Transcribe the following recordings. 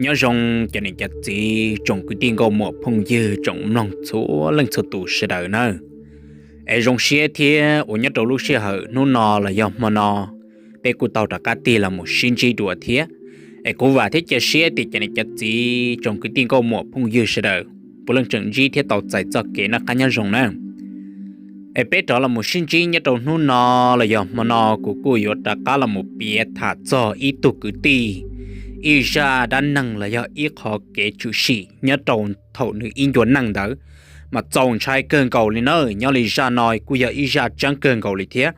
Nyob zoo cov niam cov txiv, tsoom kwv tij nkauj muam phooj ywg, tsoom mloog txhua leej txhua tus sawv daws nawb. Es zoo siab thiab uas nyob rau lub sij hawm hnub no los yog hmo no, peb kuj tau rov qab tig los mus sib ntsib dua thiab. Es kuv vam thiab cia siab tias cov niam cov txiv, tsoom kwv tij nkauj muam phooj ywg sawv daws puav leej tseem ntsib thiab tau txais txoj kev noj qab nyob zoo na. Es peb rov los mus sib ntsib nyob rau hnub no los yog hmo no, kuv kuj yuav rov qab los mus piav tham txog ib tug kwv tij, ib zaj dab neeg los yog ib qho kev tshwm sim nyob rau thaum nws ib ncua neej ntawd, mas txaus ntshai kawg nkaus li na. Nyob li zaj no kuj yog ib zaj tseeb kawg nkaus li thiab.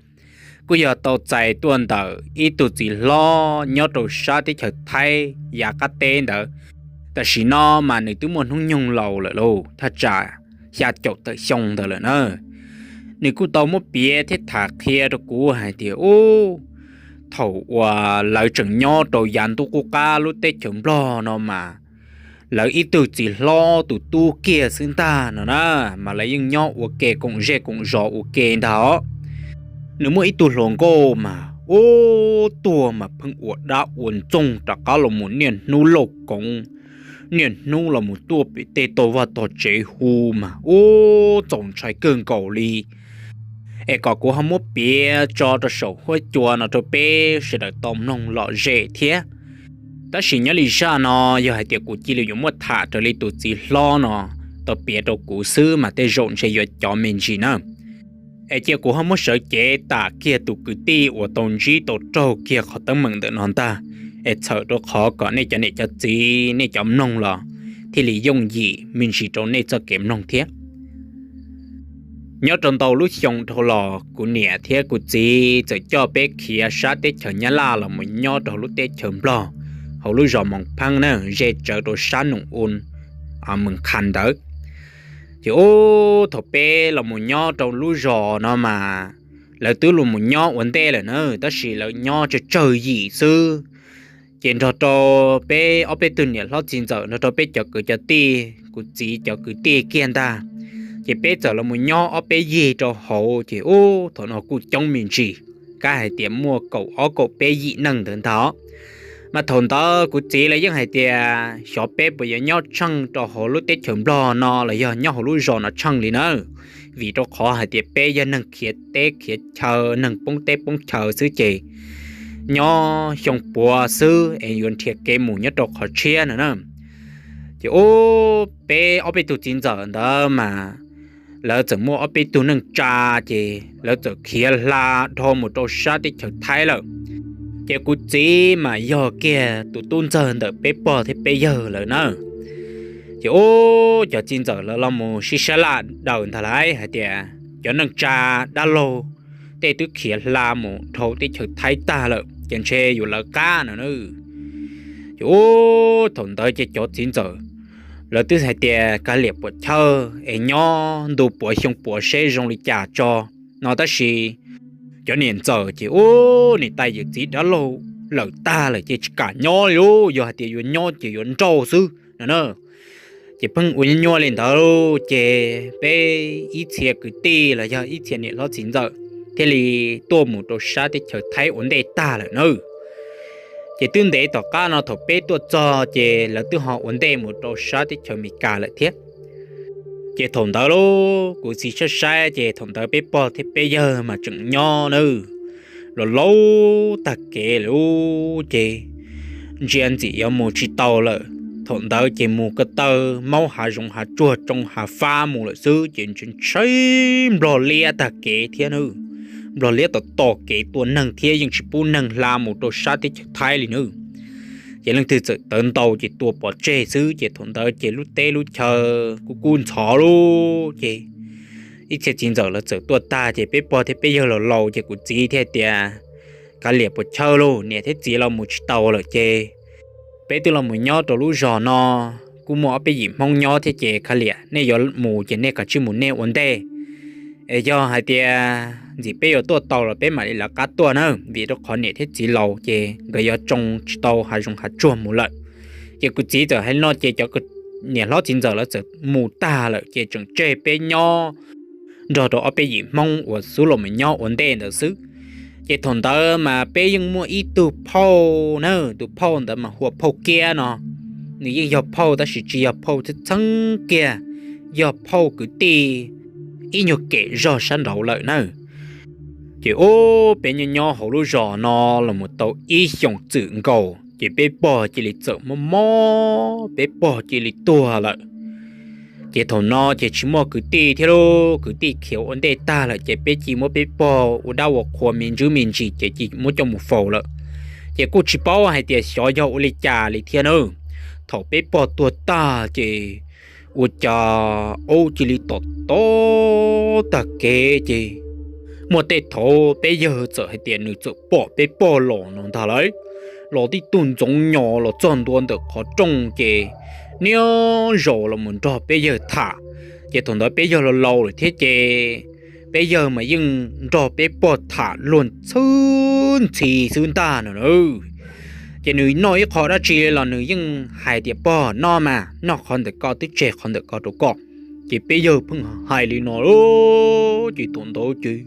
Kuj yog tau txais tuaj ntawm ib tug txiv hlob nyob rau sab teb chaws Thaib yav qab teb ntawd. Tam sim no mas nws twb muaj hnub nyoog laus lawm lauj, thaj tsam xya caum tawm xyoo ntawd lawm na. Nws kuj tau muab piav thiab tham qhia rau kuv hais tias, ub, thaum uas lawv tseem nyob rau yav ntuj qub qab lub teb chaws Nplog no mas, lawv ib tug txiv hlob tus tub kiag xwb ntag no na, mas lawv yeej nyob ua ke koom zej koom zos ua ke ntag os. Nws muaj ib tug hluas nkauj mas ub, tuag mas pheej ua dab ua ntxoog rov qab los mus niaj hnub lauj koov, niaj hnub los mus tuaj pem tej tog vaj tog tsev hu mas ub, txaus ntshai kawg nkaus li. Es kom kuv ho muab piav tso rau saum huab cua no rau peb sawv daws tau mloog lom zem thiab. Tab sis nyob li zaj no yog hais tias kuv cia li yuav muab tham raws li tus txiv hlob no tau piav rau kuv xwb mas tej zaum ntshe yuav cov me ntsis na. Es cia kuv ho muab sawv cev tham kiag tus kwv tij uas tau ntsib tau raug kiag qhov teeb meem ntawm no ntag, es txhawm rau qhov kom nej cov niam cov txiv nej cov mloog los thiaj li yooj yim me ntsis rau nej txoj kev mloog thiab. Nyob rau ntau lub xyoo dhau los, kuv niam thiab kuv txiv txawm coj peb khiav sab teb chaws Nyab Laj los mus nyob rau hauv lub teb chaws Nplog, hauv lub zos Moos Pheeb na, ze tsawv rau sab Noom U, Moos Khas ntawd. Ces ub, thaum peb los mus nyob rau lub zos no mas, lawv twb los mus nyob ua ntej lawm na, tab sis lawv nyob tsawg tsawg yim xwb. Ces nrog rau peb ob peb tug niam hlob txiv ntxawm nrog rau peb cov kwv cov tij, kuv txiv cov kwv tij kiag ntag, ces peb txawm los mus nyob ob peb yig rau hauv, ces ub, thaum no kuj coob me ntsis, kab hais tias muaj kaum ob kaum peb yim neeg ntawd ntag. Mas thaum ntawd kuv txiv lawv yeej hais tias xyov peb puas yuav nyob tsheej rau hauv lub teb chaws Nplog no los yog nyob hauv lub zos no tsheej li na, vim rau qhov hais tias peb yog neeg khiav teb khiav chaw, neeg poob teb poob chaw xwb ces nyob xyoo puav xwb es yuav nrhiav kev mus nyob rau qhov tshiab no na. Ces ub, peb ob peb tug txiv ntxawm ntawd mas lawv txawm muaj ob peb tug neej tsa, ces lawv txawm khiav hla dhau mus rau sab teb chaws Thaib lawm. Ces kuv txiv mas yog kiag tus tub ntxawg ntawm peb pog thiab peb yawg lawm na. Ces ub, cov txiv ntxawm lawv los mus sib sab laj daws ntag lauj, hais tias cov neej tsa dab laug tej twb khiav hla mus dhau teb chaws Thaib tag lawm ces ntshe yuav lawv qab no na. Ces ub, thaum ntawd ces cov txiv ntxawm lawv twb hais tias kav liam puas chawj es nyob ntu puav xyoo puav seb zoo li cas tso no, tab sis cov niam ntxawm ces ub, niam tais yawm txiv dab laug lawm tag lawm ces tsis kam nyob li lauj, yog hais tias yuav nyob ces yuav nrauj xwb no na. Ces pheej ua nyuaj li ntawd ces peb ib txhia kwv tij los yog ib txhia niam hlob txiv ntxawm thiaj li tuaj mus rau sab teb chaws Thaib ua ntej tag lawm na. Ces twb ntev tom qab no thaum peb tuaj txog ces lawv twb ho ua ntej mus rau sab teb chaws Amelikas lawm thiab. Ces thaum ntawd lauj, kuv txiv saib saib ces thaum ntawd peb pog thiab peb yawg mas tseem nyob nawb, los laus tag kev lawm ces ntsia ntxim yuav mus tsis tau lawm. Thaum ntawd ces mus ko taw maub hav zoov hav tsuag tsoo hav fab mus lawm xwb ces ntshai ntshai nplog liab tag kev thiab na. Nplog liab tom tom kev tua neeg thiab yeej tsis pub neeg hla mus rau sab teb chaws Thaib li na. Ces leej twg txawm tawv ntau ces tua pov tseg xwb ces thaum ntawd ces lub teb lub chaw kub kub ntxhov lauj ces ib txhia txiv ntxawm lawv txawm tuaj tag ces peb pog thiab peb yawg los laus ces kuv txiv thiaj tias kav liam puas chawj lauj, niam thiab txiv los mus tsis tau lawm ces peb twb los mus nyob rau lub zos no kuj muaj ob peb yim Hmoob nyob thiab ces kav liam nej yuav mus ces nej kav tsij mus nej ua ntej. Es yog hais tias ntxim peb yuav tuaj tau los peb mam li lawv qab tuaj na, vim rau qhov niam thiab txiv laus ces nkawd yuav tsoo tsis tau hav zoov hav tsuag mus lawm. Ces kuv txiv txawm hais li no ces cov niam hlob txiv ntxawm lawv txawm mus tag lawm ces tseem tseg peb nyob nrog rau ob peb yim Hmoob uas xub los mus nyob ua ntej ntawd xwb. Ces thaum ntawd mas peb yeej muaj ib tug phauj na, tus phauj ntawd mas hu ua phauj Kiab no. nws yeej yog phauj tab sis tsis yog phauj txheeb txheeb kiag, yog phauj kwv tij ib nyuag kem zog sab nraud lawm na. Ces ub, peb nyob nyob hauv lub zos no los mus tau ib xyoos txwm nkaus ces peb pog cia li txawm mob mob, peb pog cia li tuag lawm. Ces thaum no ces tsis muaj kwv tij thiab lauj, kwv tij khiav ua ntej tag lawm ces peb cia muab peb pog ua dab ua qhua me ntsis me ntsis ces cia muab coj mus faus lawm. Ces kuj tsis paub hais tias xyov yog ua li cas li thiab na. Thaum peb pog tuag tag ces ua cas ub cia li tom tom tag kev ces muaj tej thaum peb yawg txawm hais tias nws txawm pom peb pog los no ntag lauj. Los tib tug ntxoov nyos los txog ntua ntawm qhov rooj ces niaj zaus los mus nrog peb yawg tham. Ces thaum ntawd peb yawg laus laus lawm thiab ces peb yawg mas yeej nrog peb pog tham luag ntxhi ntxhi xwb ntag no na. Ces nws noj ib qho dab tsi los nws yeej hais tias pog noj mas, noj qhov ntawm ko twb tseg qhov ntawm ko rau koj. Ces peb yawg pheej hais li no lauj. Ces thaum ntawd ces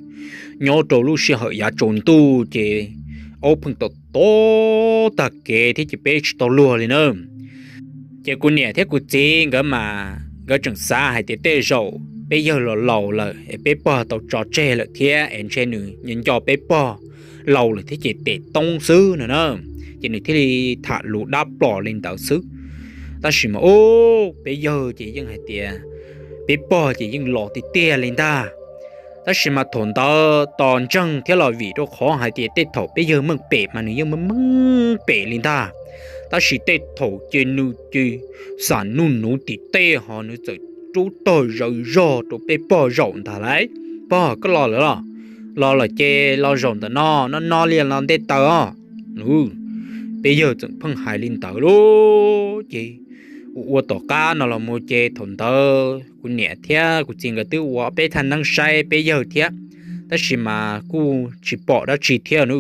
nyob rau lub sij hawm yav tsaus ntuj ces ub pheej tom tom tag kev thiab ces peb tsis tau luag li na. Ces kuv niam thiab kuv txiv nkawd mas nkawd tseem xav hais tias tej zaum peb yawg los laus lawm es peb pog tau tso tseg lawm thiab es ntshe nws nco nco peb pog laus lawm thiab ces tes toob xwb no na. Ces nws thiaj li tham lus dab plos li ntawd xwb. Tab sis mas ub peb yawg ces yeej hais tias peb pog ces yeej los tiag tiag li ntag. Tab sis mas thaum ntawd tos ntseeg thiab los vim rau qhov hais tias tej thaum peb yawg meej pem mas nws yeej meej pem li ntag. Tab sis tej thaum ces nws ces xam nuj nuv tim tej ho nws txawm rub tog zaws zog rau peb pog zaum ntag lauj. Pog, koj los lawm los? Los lawm ces los zaum ntawm no, no no li los nte taws os. Peb yawg txawm pheej hais li ntawd lauj. Ces ua ua tom qab no los mus ces thaum ntawd kuv niam thiab kuv txiv nkawd twb ua peb thaj neeb saib peb yawg thiab, tab sis mas kuj tsis pom dab tsi thiab na.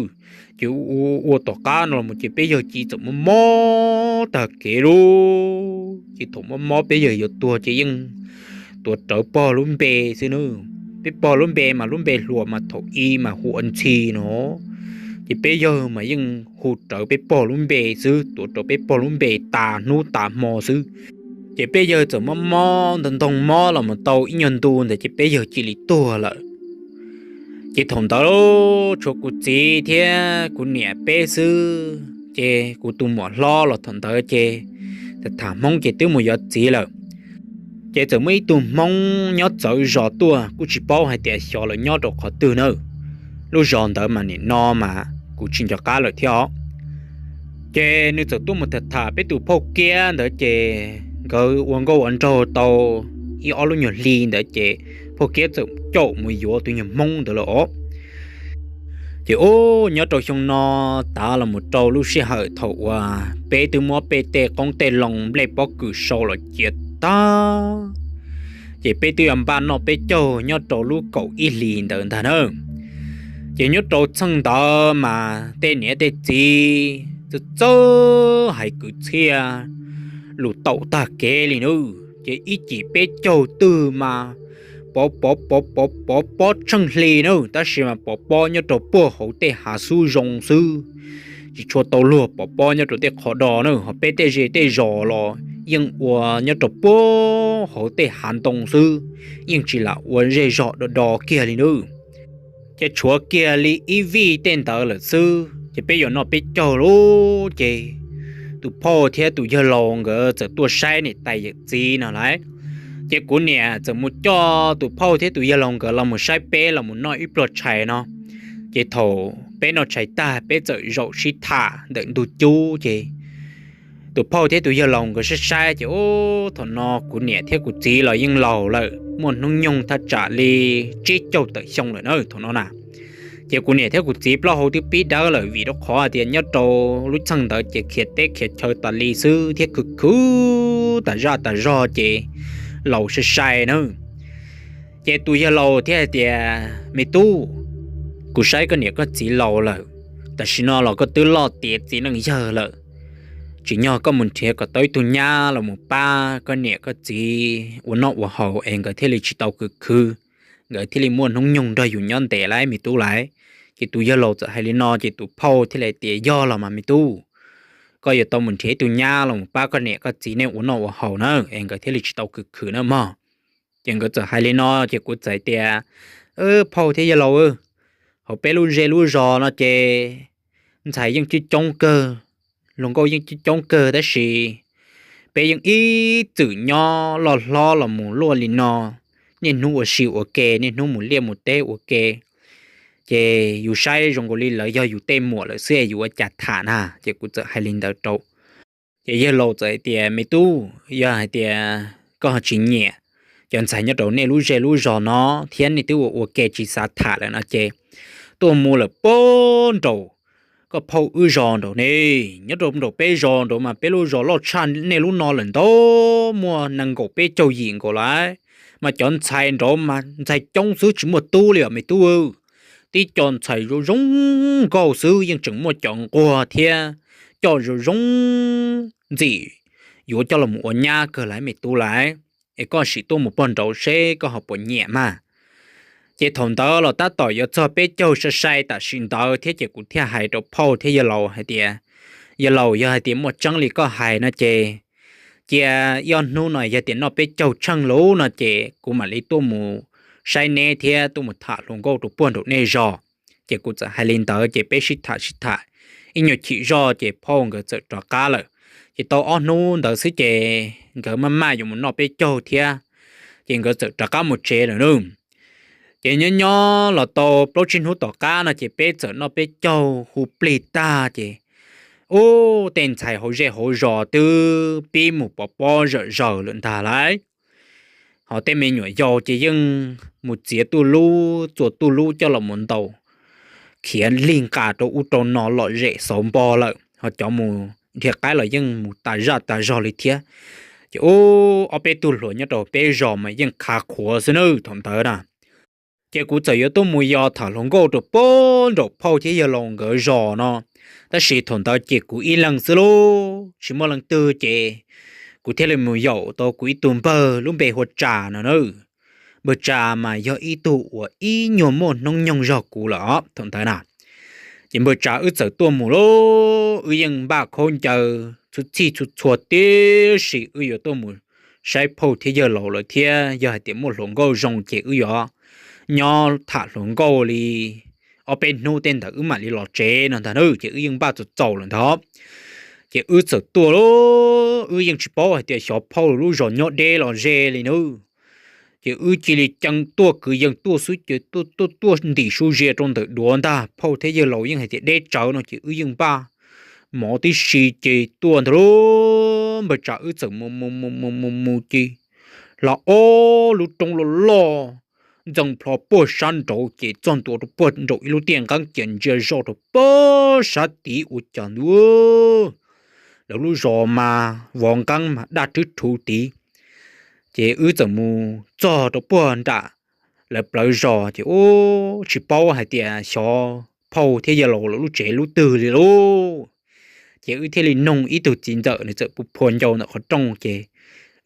Ces ua ua tom qab no los mus ces peb yawg cia li txawm mob mob tag kev lauj. Ces thaum mob mob peb yawg yuav tuag ces yeej tuav rawv pog lub npe xwb na. Peb pog lub npe mas lub npe hluas mas thaum i mas hu ua Ntxhi no. Ces peb yawg mas yeej hu rawv peb pog lub npe xwb, tuav rawv peb pog lub npe tas hnub tas hmo xwb. Ces peb yawg txawm mob mob ntog ntog mob los mus tau ib nyuag ntu ntawd ces peb yawg cia li tuag lawm. Ces thaum ntawd tshuav kuv txiv thiab kuv niam peb xwb, ces kuv tus muam hlob los thaum ntawd ces tham tham Hmoob ces twb mus yuav txiv lawm. Ces txawm muaj ib tug Hmoob nyob txawv zos tuaj, kuj tsis paub hais tias xyov lawv nyob rau qhov twg na. Lub zos ntawd mas nim no mas kuv tsis nco qab lawm thiab os. Ces nws txawm tuaj mus tham tham peb tus phauj Kiab ntawd ces nkawd ua nkauj ua nraug tau ib ob lub nyuag hli ntawd ces phauj Kiab txawm caum mus yuav tus nyuag Hmoob ntawd lawm os. Ces ub, nyob rau xyoo no tav los mus rau lub sij hawm thaum uas peb twb muab peb tej qoob tej loo nplej pob kws sau los cia tag, ces peb twb yuav npaj noj peb caug nyob rau lub kaum ib hlis ntawd ntag na. Ces nyob rau txheej ntawd mas tej niam tej txiv txawj txawj hais kwv txhiaj lus taum tag kev li na. Ces ib cim peb caug twg mas pov pov pov pov pov pob tsheej hli na, tab sis mas pov pob nyob rau puag hauv tej hav xub zoo xwb, tsis tshua tau luag pov pob nyob rau tej qhov do na. Ho peb tej ze tej zos los yeej ua nyob rau puag hauv tej hav ntoo xwb, yeej tsis lam ua zej zog do do kiag li na. Ces tshuav kiag li ib vij tej ntawd lawm xwb ces peb yuav noj peb caug lauj. Ces tus phauj thiab tus yawg laus nkawd txawm tuaj saib niam tais yawm txiv no lauj. Ces kuv niam txawm mus coj tus phauj thiab tus yawg laus nkawd los mus saib peb los mus noj ib pluag tshais no. Ces thaum peb noj tshais tag peb txawm zaum sib tham ntawm ntug cub ces tus phauj thiab tus yawg laus nkawd saib saib ces ub, thaum no kuv niam thiab kuv txiv los yeej laus lawm, muaj hnub nyoog thaj tsam li tsib caug tawm xyoo lawm na thaum no na. Ces kuv niam thiab kuv txiv plaub hau twb pib dawb lawm vim rau qhov hais tias nyob rau lub txheej ntawd ces khiav teb khiav chaw tas li xwb thiab khwv khwv tas zaj tas zog ces laus sai sai na. Ces tus yawg laus thiaj hais tias, Me tub, kuv saib koj niam koj txiv laus lawm, tam sim no los koj twb loj tiav txiv neej yawg lawm, tsim nyog koj mus nrhiav kom tau ib tug nyab los mus pab koj niam koj txiv ua noj ua haus es nkawd thiaj li tsis tau khwv khwv, nkawd thiaj li muaj hnub nyoog nrog yus nyob ntev lauj me tub lauj. Ces tus yawg laus txawm hais li no ces tus phauj thiaj li tias, Yog los mas me tub, koj yuav tau mus nrhiav ib tug nyab los pab koj niam koj txiv nej ua noj ua haus na, es nkawd thiaj li tsis tau khwv khwv na mog. Ces nkawd txawm hais li no ces kuv txawm tias, phauj thiab yawg laus, hauv peb lub zej lub zos no ces ntxhais yeej coob coob kawg, hluas nkauj yeej coob coob kawg tab sis peb yeej ib txwm nyob loj hlob los mus luaj li no, niaj hnub ua si ua ke, niaj hnub mus liaj mus teb ua ke, ces yus saib zoo nkaus li lawv yog yus tej muam lawm xwb yus ua cas tham na. Ces kuv txawm hais li ntawd rau, ces yawg laus txawm hais tias, me tub, yog hais tias koj ho tsis nyiam cov ntxhais nyob rau nej lub zej lub zos no thiab nej twb ua ua ke tsis xav tham lawm no ces tuaj mus lawm puag nraum koj phauj wb zos nraud ne. Nyob rau nraum peb zos nraud mas peb lub zos loj tshaj nej lub no lawm ntau, muaj nees nkaum peb caug yim nkaus lawm, mas cov ntxhais nraud mas ntxhais coob xwb tsis muaj tub li os me tub. Tib co ntxhais zoo zoo nkauj xwb yeej tseem muaj cov nquag thiab, coj zoo zoo ntxim yuav coj los ua nyab kawg lawm me tub lawm. Es koj sim tuaj mus puag nraud seb koj ho puas nyiam mas. Ces thaum ntawd los tab tom yuav txog peb caug sai sai tam sim ntawd thiab ces kuv thiaj hais rau phauj thiab yawg laus hais tias, yawg laus, yog hais tias muaj tseeb li koj hais no ces cia ib ob hnub no yog tias noj peb caug tsheej lawm no ces kuv mam li tuaj mus saib neb thiab tuaj mus tham hluas nkauj rau puag nraum nej zos. Ces kuv txawm hais li ntawd ces peb sib tham sib tham ib nyuag chim zog ces phauj nkawd txawm rov qab lawm. Ces tau ob hnub ntawd xwb ces nkawd maj maj yuav mus noj peb caug thiab, ces nkawd txawm rov qab mus tsev lawm na. Ces nyob nyob los tau plaub tsib hnub tom qab no ces peb txawm noj peb caug hu plig tag ces ub, tej ntxhais hauv zej hauv zos twb pib mus pov pob zom zaws lawm ntag lauj. Ho tej me nyuam yaus ces yeej mus txiav tuj lub txua tuj lub coj los mus ntaus khiav lig nqa rau ub rau no lom zem xauv npo lawm, ho cov mus nrhiav qaib los yeej mus tas zaj tas zog li thiab. Ces ub, ob peb tug hluas nyob rau peb zos mas yeej khav qhuav xwb na thaum ntawd na. Ces kuv txawm yuav tuaj mus yos tham hluas nkauj rau puag nraum phauj thiab yawg laus nkawd zos no, tab sis thaum ntawd ces kuv ib leeg xwb lauj, tsis muaj leej twg ces kuv thiaj li mus yaum tau kuv ib tug npawg lub npe hu ua Tsa no na. Npawg Tsa mas yog ib tug uas ib nyuag muaj hnub nyoog zog kuv lawm os thaum ntawd na. Ces npawg Tsa wb txawm tuaj mus lauj, wb yeej npaj khaub ncaws txhua txhij txhua txhua tib si wb yuav tuaj mus saib phauj thiab yawg laus lawm thiab yog hais tias muaj hluas nkauj zoo ces wb yuav nyob tham hluas nkauj li ob peb hnub tej ntawd wb mam li los tsev no ntag na, ces wb yeej npaj txaus txaus lawm ntag. Ces wb txawm tuaj lauj, wb yeej tsis paub hais tias xyov phauj lub zos nyob deb los ze li na. Ces wb cia li ceev tuaj kwv yees tuaj xwb ces tuaj tuaj tuaj ntim su zias rau ntawm duav ntag, phauj thiab yawg laus yeej hais tias deb tsawv no ces wb yeej npaj mov tib si ces tuaj ntag lauj. Npawg Tsa wb txawm mus mus mus mus mus mus ces hla ob lub roob loj loj ntxeev plho puag sab nraud ces txog ntua rau puag nraum ib lub tiaj nqeeb ces ntsia zoj rau puag sab tid ua cas ntuj, lawv lub zos mas vov nqeeb mas daj rhwb rhuv tid. Ces wb txawm mus txog rau puag nram lawv plawv zos ces ub, tsis paub hais tias xyov phauj thiab yawg laus lawv lub tsev lub twg li lauj. Ces wb thiaj li noog ib tug txiv ntxawm, nws txawm pw phua ncau ntawm qhov rooj ces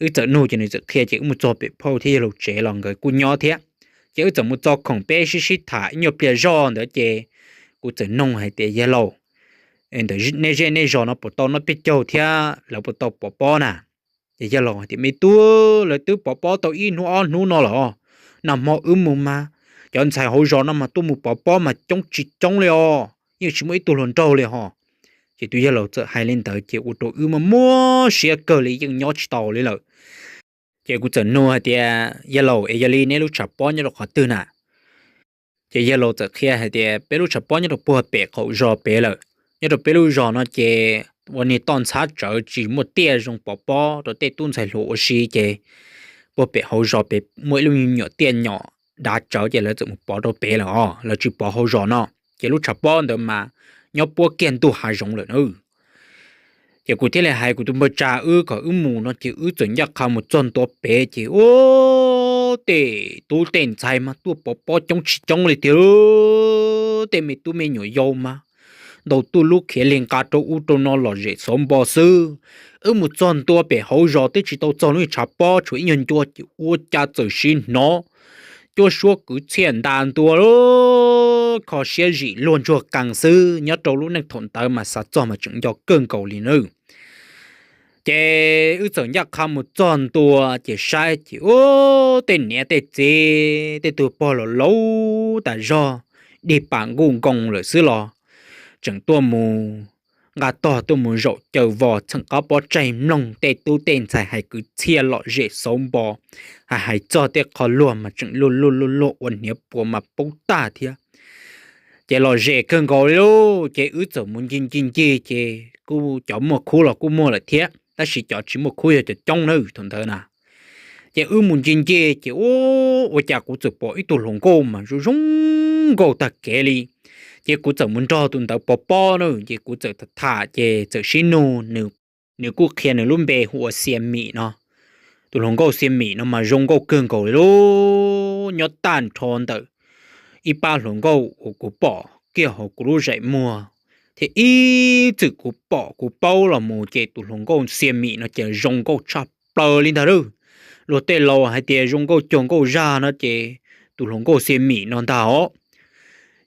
wb txawm nug ces nws txawm qhia ces wb mus txog pem phauj thiab yawg laus tsev los nkawd kuj nyob thiab. Ces wb txawm mus txo khoom peb sib sib tham ib nyuag pliag zog ntawd ces kuv txawm noog hais tias yawg laus, ntawm nej zej nej zos no puas tau noj peb caug thiab lawv puas tau pov pob na? Ces yawg laus hais tias me tub, lawv twb pov pob tau ib hnub ob hnub no lawm os. Nag hmo wb mus mas cov ntxhais hauv zos no mas tuaj mus pov pob mas coob tsis coob li os, yeej tsis muaj ib tug hluas nraug li hos. Ces tus yawg laus txawm hais li ntawd ces ua rau wb mas muab siab kawg li yeej nyob tsis tau li lawm. Ces kuv txawm nug hais tias yawg laus es yog li neb lub tshav pob nyob rau qhov twg na? Ces yawg laus txawm qhia hais tias peb lub tshav pob nyob rau puag pem qaum zos pem lawm. Nyob rau peb lub zos no ces ua niag toj ntxhab tsawv tsis muaj tiaj zoo pov pob rau tej tub ntxhais hluas ua si ces puag pem hauv zos pem muaj ib lub me nyuam tiaj nyom dav tsawv ces lawv txawm mus pov rau pem lawm os, lawv tsis pov hauv zos no. Ces lub tshav pob ntawd mas nyob puab kiag ntug hav zoov lawm na. Ces kuv thiaj li hais kuv tus npawg Tsa wb kom wb mus no ces wb txawm ncaj qha mus txog ntua pem ces ub, tej tub tej ntxhais mas tuaj pov pob coob tsis coob li tiag, tej me tub me nyuam yau mas ntaus tuj lub khiav li nqa rau ub rau no lom zem xov npo xwb. Wb mus txog ntua pem hauv zos twb tsis tau txog lub tshav pob tshuav ib nyuag ncua ces ua cas txawm sim hnov tuab suab kwv txhiaj nta ntua lub kho siab zim luag ntsuag qees xwb. Nyob rau lub neej thaum ntawd mas xav txog mas tseem nco kawg nkaus li nawb. Ces wb txawm ncaj qha mus txog ntua ces saib ces ub, tej niam tej txiv tej tug pog los laus tas zog, dig pam nkuj nkoos lawm xwb los tseem tuaj mus nqa tog tuaj mus zaum caw vos txheem qab pob tsaig mloog tej tub tej ntxhais hais kwv txhiaj lom zem xauv npo, hais hais txog tej qho luag mas tseem luag luag luag luag ua hniav puas mas poob tag thiab. Ces lom zem kawg nkaus li lauj. Ces wb txawm mus ncig ncig ncig ces kuj cov muaj khub los kuj muaj lawm thiab, tab sis cov tsis muaj khub yog cov coob na thaum ntawd na. Ces wb mus ncig ncig ces ua, ua cas kuv txawm pom ib tug hluas nkauj mas zoo zoo nkauj tag kev li. Ces kuv txawm mus nrog tus ntawd pov pob na, ces kuv txawm tham tham ces txawm sib nug, nws kuj qhia nws lub npe hu ua Xia Mim no. Tus hluas nkauj Xia Mim no mas zoo nkauj kawg nkaus li lauj, nyob tag nrho ntawm ib pab hluas nkauj uas kuv pom kiag hauv kuv lub zeem muag thiab ib txwm kuv pom kuv paub los mus ces tus hluas nkauj Xia Mim no ces zoo nkauj tshaj plaws li ntag lauj. Luag tej laus hais tias zoo nkauj cuag nkauj zaj no ces tus hluas nkauj Xia Mim no ntag os.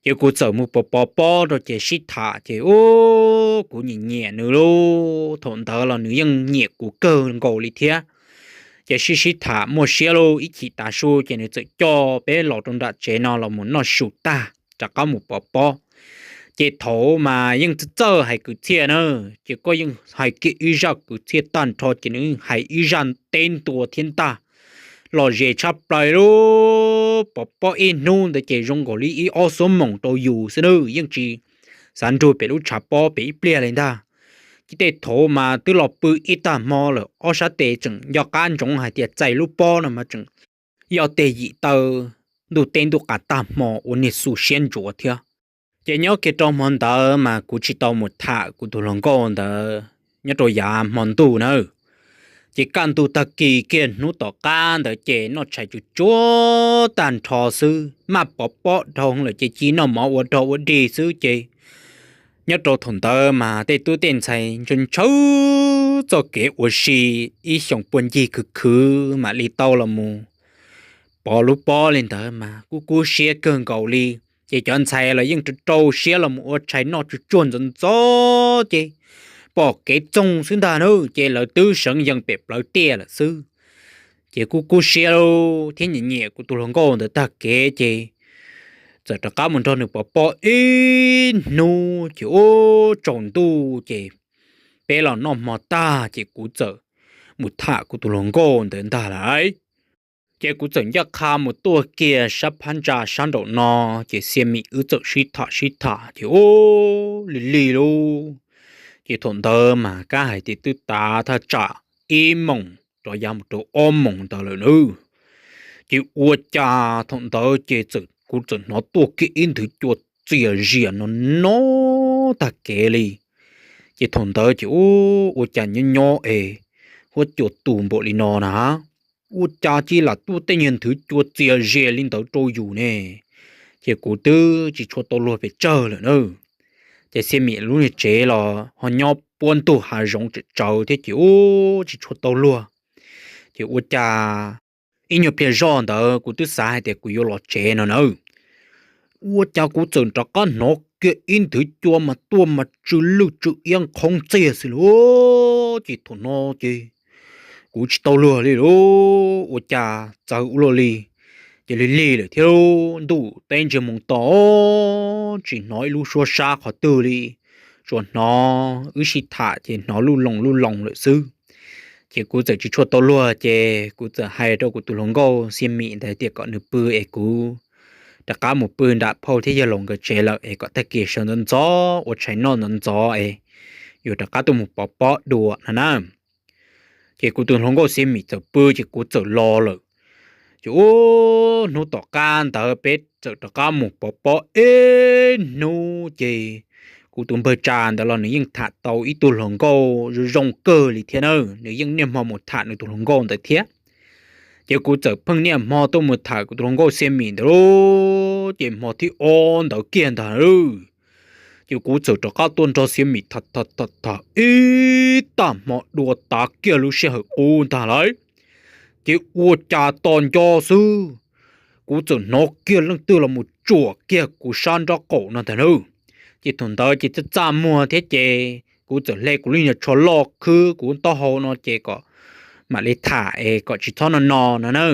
Ces kuv txawm mus pov pov pob rau ces sib tham ces ub, kuv nyiam nyiam nws lauj, thaum ntawd los nws yeej nyiam kuv kawg nkaus li thiab. Ces sib sib tham muaj siab lauj, ib chim tav su ces nws txawm coj peb los rau nram tsev no los mus noj su tag rov qab mus pov pob. Ces thaum mas yeej txawj txawj hais kwv txhiaj na, ces koj yeej hais kiag ib zaj kwv txhiaj tag nrho ces nws yeej hais ib zaj teb ntua thiab ntag. Lom zem tshaj plaws lauj, pov pob ib hnub ntawd ces zoo nkaus li ib ob xuab moos rau yus xwb nawb, yeej tsis xav nrug pem lub tshav pob pem ib pliag li ntag. Ces tej thaum mas twb los pw ib tag hmo lawm, ob sab tes tseem nco qab ntsoov hais tias txais lub pob no mas tseem yog tej yim taw ntuj teb ntuj qas tag hmo ua niag xu siab ntsuav thiab. Ces nyob kiag rau hmo ntawd mas kuv tsis tau mus tham kuv tus hluas nkauj ntawd nyob rau yav hmo ntuj nawb. Ces kaj ntug tag kis kiag hnub tom qab ntawd ces noj tshais tsuag tsuag tag nrho xwb, maj pov pob dhau lawm ces cia noj mov ua dog ua dig xwb ces nyob rau thaum ntawd mas tej tub tej ntxhais ntshaw ntshaw txoj kev ua si, ib xyoos puag ncig khwv khwv mam li tau los mus pov lub pob li ntawd mas kub kub siab kawg nkaus li. Ces cov ntxhais los yeej rau rau siab los mus ua tshais noj tsuag tsuag ntxov ntxov ces pom kev txoog xwb ntag na, ces lawv twb seev yees pem plawv tiaj lawm xwb. Ces kub kub siab thiab nyiam nyiam kuv tus hluas nkauj ntawd tag kev ces txawm rov qab mus nrog nws pov pob ib hnub ces ub tsaus ntuj ces peb los noj hmo tag ces kuv txawm mus tham kuv tus hluas nkauj ntawd ntag lauj. Ces kuv txawm ncaj qha mus tuaj kiag sab phab ntsa sab nraum no, ces Xia Mim wb txawm sib tham sib tham ces ub, lig lig lauj. Ces thaum ntawd mas kab hais tias twb tav thaj tsam ib moos rov yav mus rau ob moos ntawd lawm nawb. Ces ua cas thaum ntawd ces kuv txawm hnov tuaj kiag ib nthwv cua txias zias no no tag kev li. Ces thaum ntawd ces ub, ua cas nyob nyob es huab cua tus npaum li no na, ua cas cia li tuaj tej niag nthwv cua txias zias li ntawd rau yus ne. Ces kuv twb tsis tshua tau luag pes tsawg lawm na. Ces Xia Mim lub niag tsev los ho nyob puab ntug hav zoov tsawv tsawv thiab ces ub tsis tshua tau luag. Ces ua cas ib nyuag pliag zoj ntawd kuv twb xav hais tias kuv yuav los tsev no na, ua cas kuv txawm rov qab hnov kiag ib nthwv cua mas tuaj mas tsw lwj tsw iab nqhoob txiag xwb lauj. Ces thaum no ces kuv tsis tau luag li lauj, ua cas txawv ua luaj li. Ces lig lig lawm thiab, ntuj teb ntsiag moo to, tsis hnov ib lub suab sab qhov twg li, tsuas hnov wb sib tham ces hnov luj loos luj loos lawm xwb. Ces kuv txawm tsis tshua tau luag ces kuv txawm hais rau kuv tus hluas nkauj Xia Mim ntawd tias kom nws pw es kuv rov qab mus pw nram phauj thiab yawg laus nkawd tsev lawm es kom tag kis sawv ntxov ntxov ua tshais noj ntxov ntxov es yuav rov qab tuaj mus pov pob dua no na. Ces kuv tus hluas nkauj Xia Mim txawm pw ces kuv txawm los lawm. Ces ub, hnub tom qab ntawd peb txawm rov qab mus pov pob ib hnub ces kuv tus npawg Tsa ntawd los nws yeej tham tau ib tug hluas nkauj zoo zoo kawg li thiab na, nws yeej niaj hmo mus tham nws tus hluas nkauj ntawd thiab. Ces kuv txawm pheej niaj hmo tuaj mus tham kuv tus hluas nkauj Xia Mim ntawd lauj, ces hmo thib ob ntawd kiag ntag lauj, ces kuv txawm rov qab tuaj nrog Xia Mim tham tham tham tham ib tag hmo dua tav kiag lub sij hawm qub ntag lauj. Ces ua cas tos nco xwb, kuv txawm hnov kiag leej twg los mus tsuam kiag kuv sab nraub qaum no ntag lauj. Ces thaum ntawd ces txaj txaj muag thiab ces kuv txawm hle kuv lub niag tsho loj khwb kuv taub hau no ces kom mam li tham es kom tsis txhob no no no na.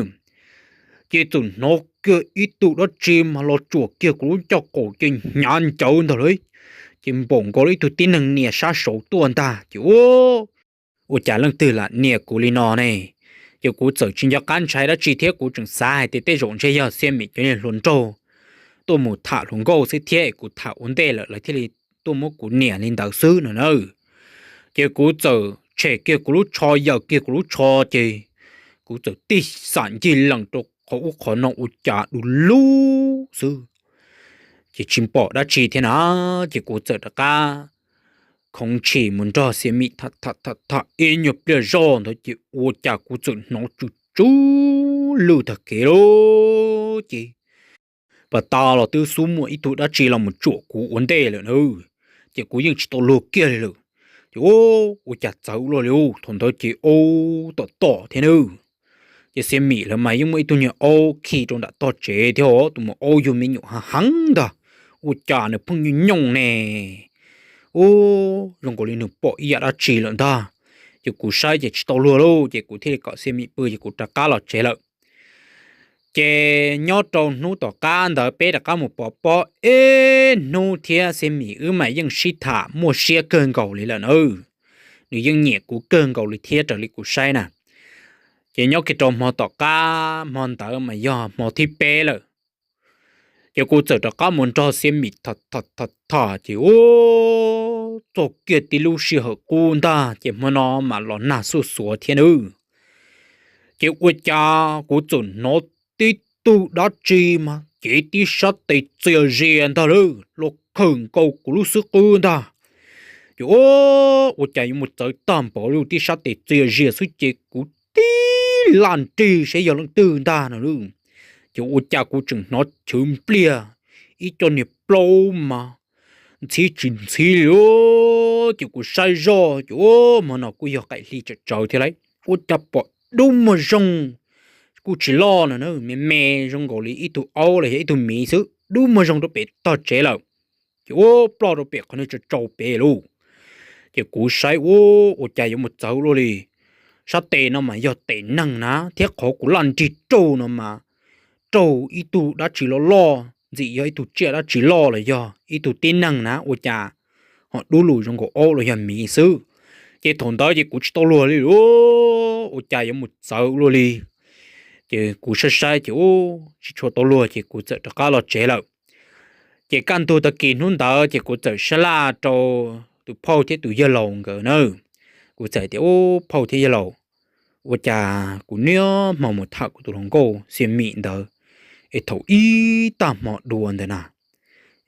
Ces txawm hnov kiag ib tug dab tsi mas los tsuam kiag kuv lub ncauj qaum ces hnyav ncawv ntag lauj. Ces npaum nkaus li ib tug tib neeg nias sab saud tuaj ntag ces ua cas leej twg lam nias kuv li no ne. Ces kuv txawm tsis nco qab ntshai dab tsi thiab kuv tseem xav hais tias tej zaum ntshe yog Xia Mim cov niag hluas nraug tuaj mus tham hluas nkauj xwb thiab es kuv tham ua ntej lawm lawv thiaj li tuaj muab kuv nias li ntawd xwb no na. Ces kuv txawm tshem kiag kuv lub tsho, yaws kiag kuv lub tsho ces kuv txawm tig xam ncig lees rau qhov ub qhov no ua cas du lug xwb, ces tsis pom dab tsi thiab na. Ces kuv txawm rov qab khoov ntshis mus nrog Xia Mim tham tham tham ib nyuag pliag zoj ntawd ces ua cas kuv txawm hnov tsw tsw lwj tag kev lauj. Ces pas tas los twb xub muaj ib tug dab tsi los mus tsuam kuv ua ntej lawm na. Ces kuv yeej tsis tau luag kiag li lawm. Ces ua cas txawv luaj li, thaum ntawd ces aub tom tom thiab nawb. Ces Xia Mim lawv mas yeej muaj ib tug niag aub khi rau nram tog tsev thiab, tus mus aub yug me nyuam heev heev ntag. Ua cas nws pheej nyooj nyooj ne, ua zoo nkaus li nws pom ib yam dab tsi lawm ntag. Ces kuv saib ces tsis tau luag lauj, ces kuv thiaj li kom Xia Mim pw ces kuv rov qab los tsev lawm. Ces nyob rau hnub tom qab ntawd peb rov qab mus pov pob ib hnub thiab, Xia Mim wb mas yeej sib tham muaj siab kawg nkaus li lawm na. Nws yeej nyiam kuv kawg nkaus li thiab raws li kuv saib na. Ces nyob kiag rau hmo tom qab, hmo ntawd mas yog hmo thib peb lawm. Ces kuv txawm rov qab mus nrog Xia Mim tham tham ces ua txog kiag tib lub sij hawm qub ntag ces hmo no mas los nag xuj xuav thiab nawb. Ces ua cas kuv txawm hnov tib tug dab tsi mas cev tib sab tes txias zias ntag lauj, los khawm nkaus kuv lub xub qwb ntag. Ces ua cas yuav mus txawv tag npaum li tib sab tes txias zias xwb ces kuv tib laj nrig saib yog leej twg ntag no lauj. Ces ua cas kuv tseem hnov chwv npliag ib co niag plaub mas ntxhib tsis ntxhib li. Ces kuv saib zoj ces ua hmo no kuj yog qaim hli tsawm tsawv thiab lauj, ua cas pom dub muag zoo, kuj tsis loj no na, me me zoo nkaus li ib tug aub los yog ib tug miv xwb, dub muag zoo rau pem tog tsev lawm. Ces ua ploj rau pem qhov niag tsau tsau pem lauj. Ces kuv saib ua, ua cas yuav mus txawv luaj li, sab tes no mas yog tes neeg na, thiab qhov kuv laj nrig raug no mas raug ib tug dab tsi loj loj, ntxim yog ib tug tsiaj dab tsi loj los yog ib tug tib neeg na, ua cas ho dub lug zoo nkaus aub los yog miv xwb. Ces thaum ntawd ces kuv tsis tau luag li, ua cas yuav mus txawv luaj li. Ces kuv saib saib ces ua tsis tshua tau luag ces kuv txawm rov qab los tsev lawm. Ces kaj ntug tag kis hnub ntawd ces kuv txawm sab laj rau tus phauj thiab tus yawg laus nkawd na. Kuv txawm tias, Ub, phauj thiab yawg laus, ua cas kuv niaj hmo mus tham kuv tus hluas nkauj Xia Mim ntawd, es thaum ib tag hmo dua ntawd na,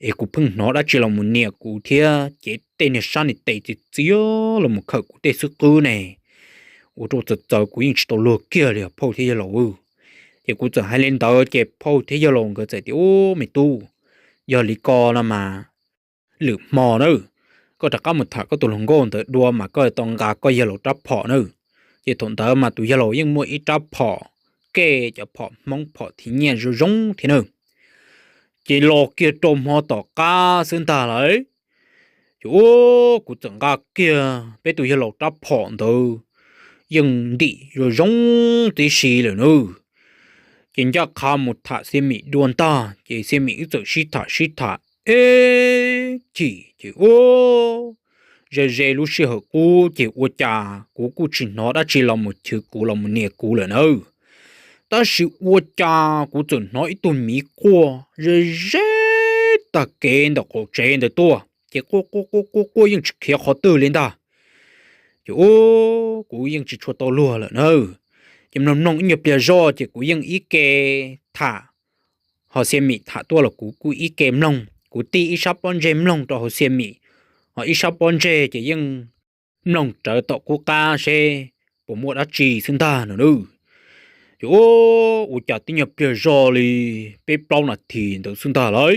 es kuv pheej hnov dab tsi los mus nias kuv thiab cev tej niag sab niag tes txias txias los mus khawm kuv tej xub qwb ne, ua rau txawv txawv kuv yeej tsis tau luag kiag li os phauj thiab yawg laus. Ces kuv txawm hais li ntawd ces phauj thiab yawg laus nkawd txawm tias, Ub, me tub, yog li ko no mas lwm hmo na, koj rov qab mus tham koj tus hluas nkauj ntawd dua mas koj tau nqa koj yawg laus rab phom na. Ces thaum ntawd mas tus yawg laus yeej muaj ib rab phom, kej cov phom Hmoob phom thib nyiaj zoo zoo thiab na. Ces los kiag rau hmo tom qab xwb ntag lauj, ces ua kuv txawm nqa kiag peb tus yawg laus rab phom ntawd, yeej ntim zoo zoo tib si lawm na. Ces ncaj qha mus tham Xia Mim dua ntag ces Xia Mim wb txawm sib tham sib tham ib chim ces ua ze ze lub sij hawm qub ces ua cas kuv kuj tsis hnov dab tsi los mus chwv kuv los mus nias kuv lawm na. Tab sis ua cas kuv txawm hnov ib tug miv quaj ze ze tag kev ntawm qaum tsev ntawd tuaj ces quaj quaj quaj quaj quaj yeej tsis khiav qhov twg li ntag. Ces ua kuv yeej tsis tshua tau luag lawm na. Ces mloog mloog ib nyuag pliag zoj ces kuv yeej ib ke tham, ho Xia Mim tham tuaj los kuv kuj ib ke mloog, kuv tij ib sab pob ntseg mloog rau hauv Xia Mim, ho ib sab pob ntseg ces yeej mloog rawv tom qub qab seb puas muaj dab tsi xwb ntag no na. Ces ua cas tib nyuag pliag zoj li peb plaub nas this ntawd xwb ntag lauj,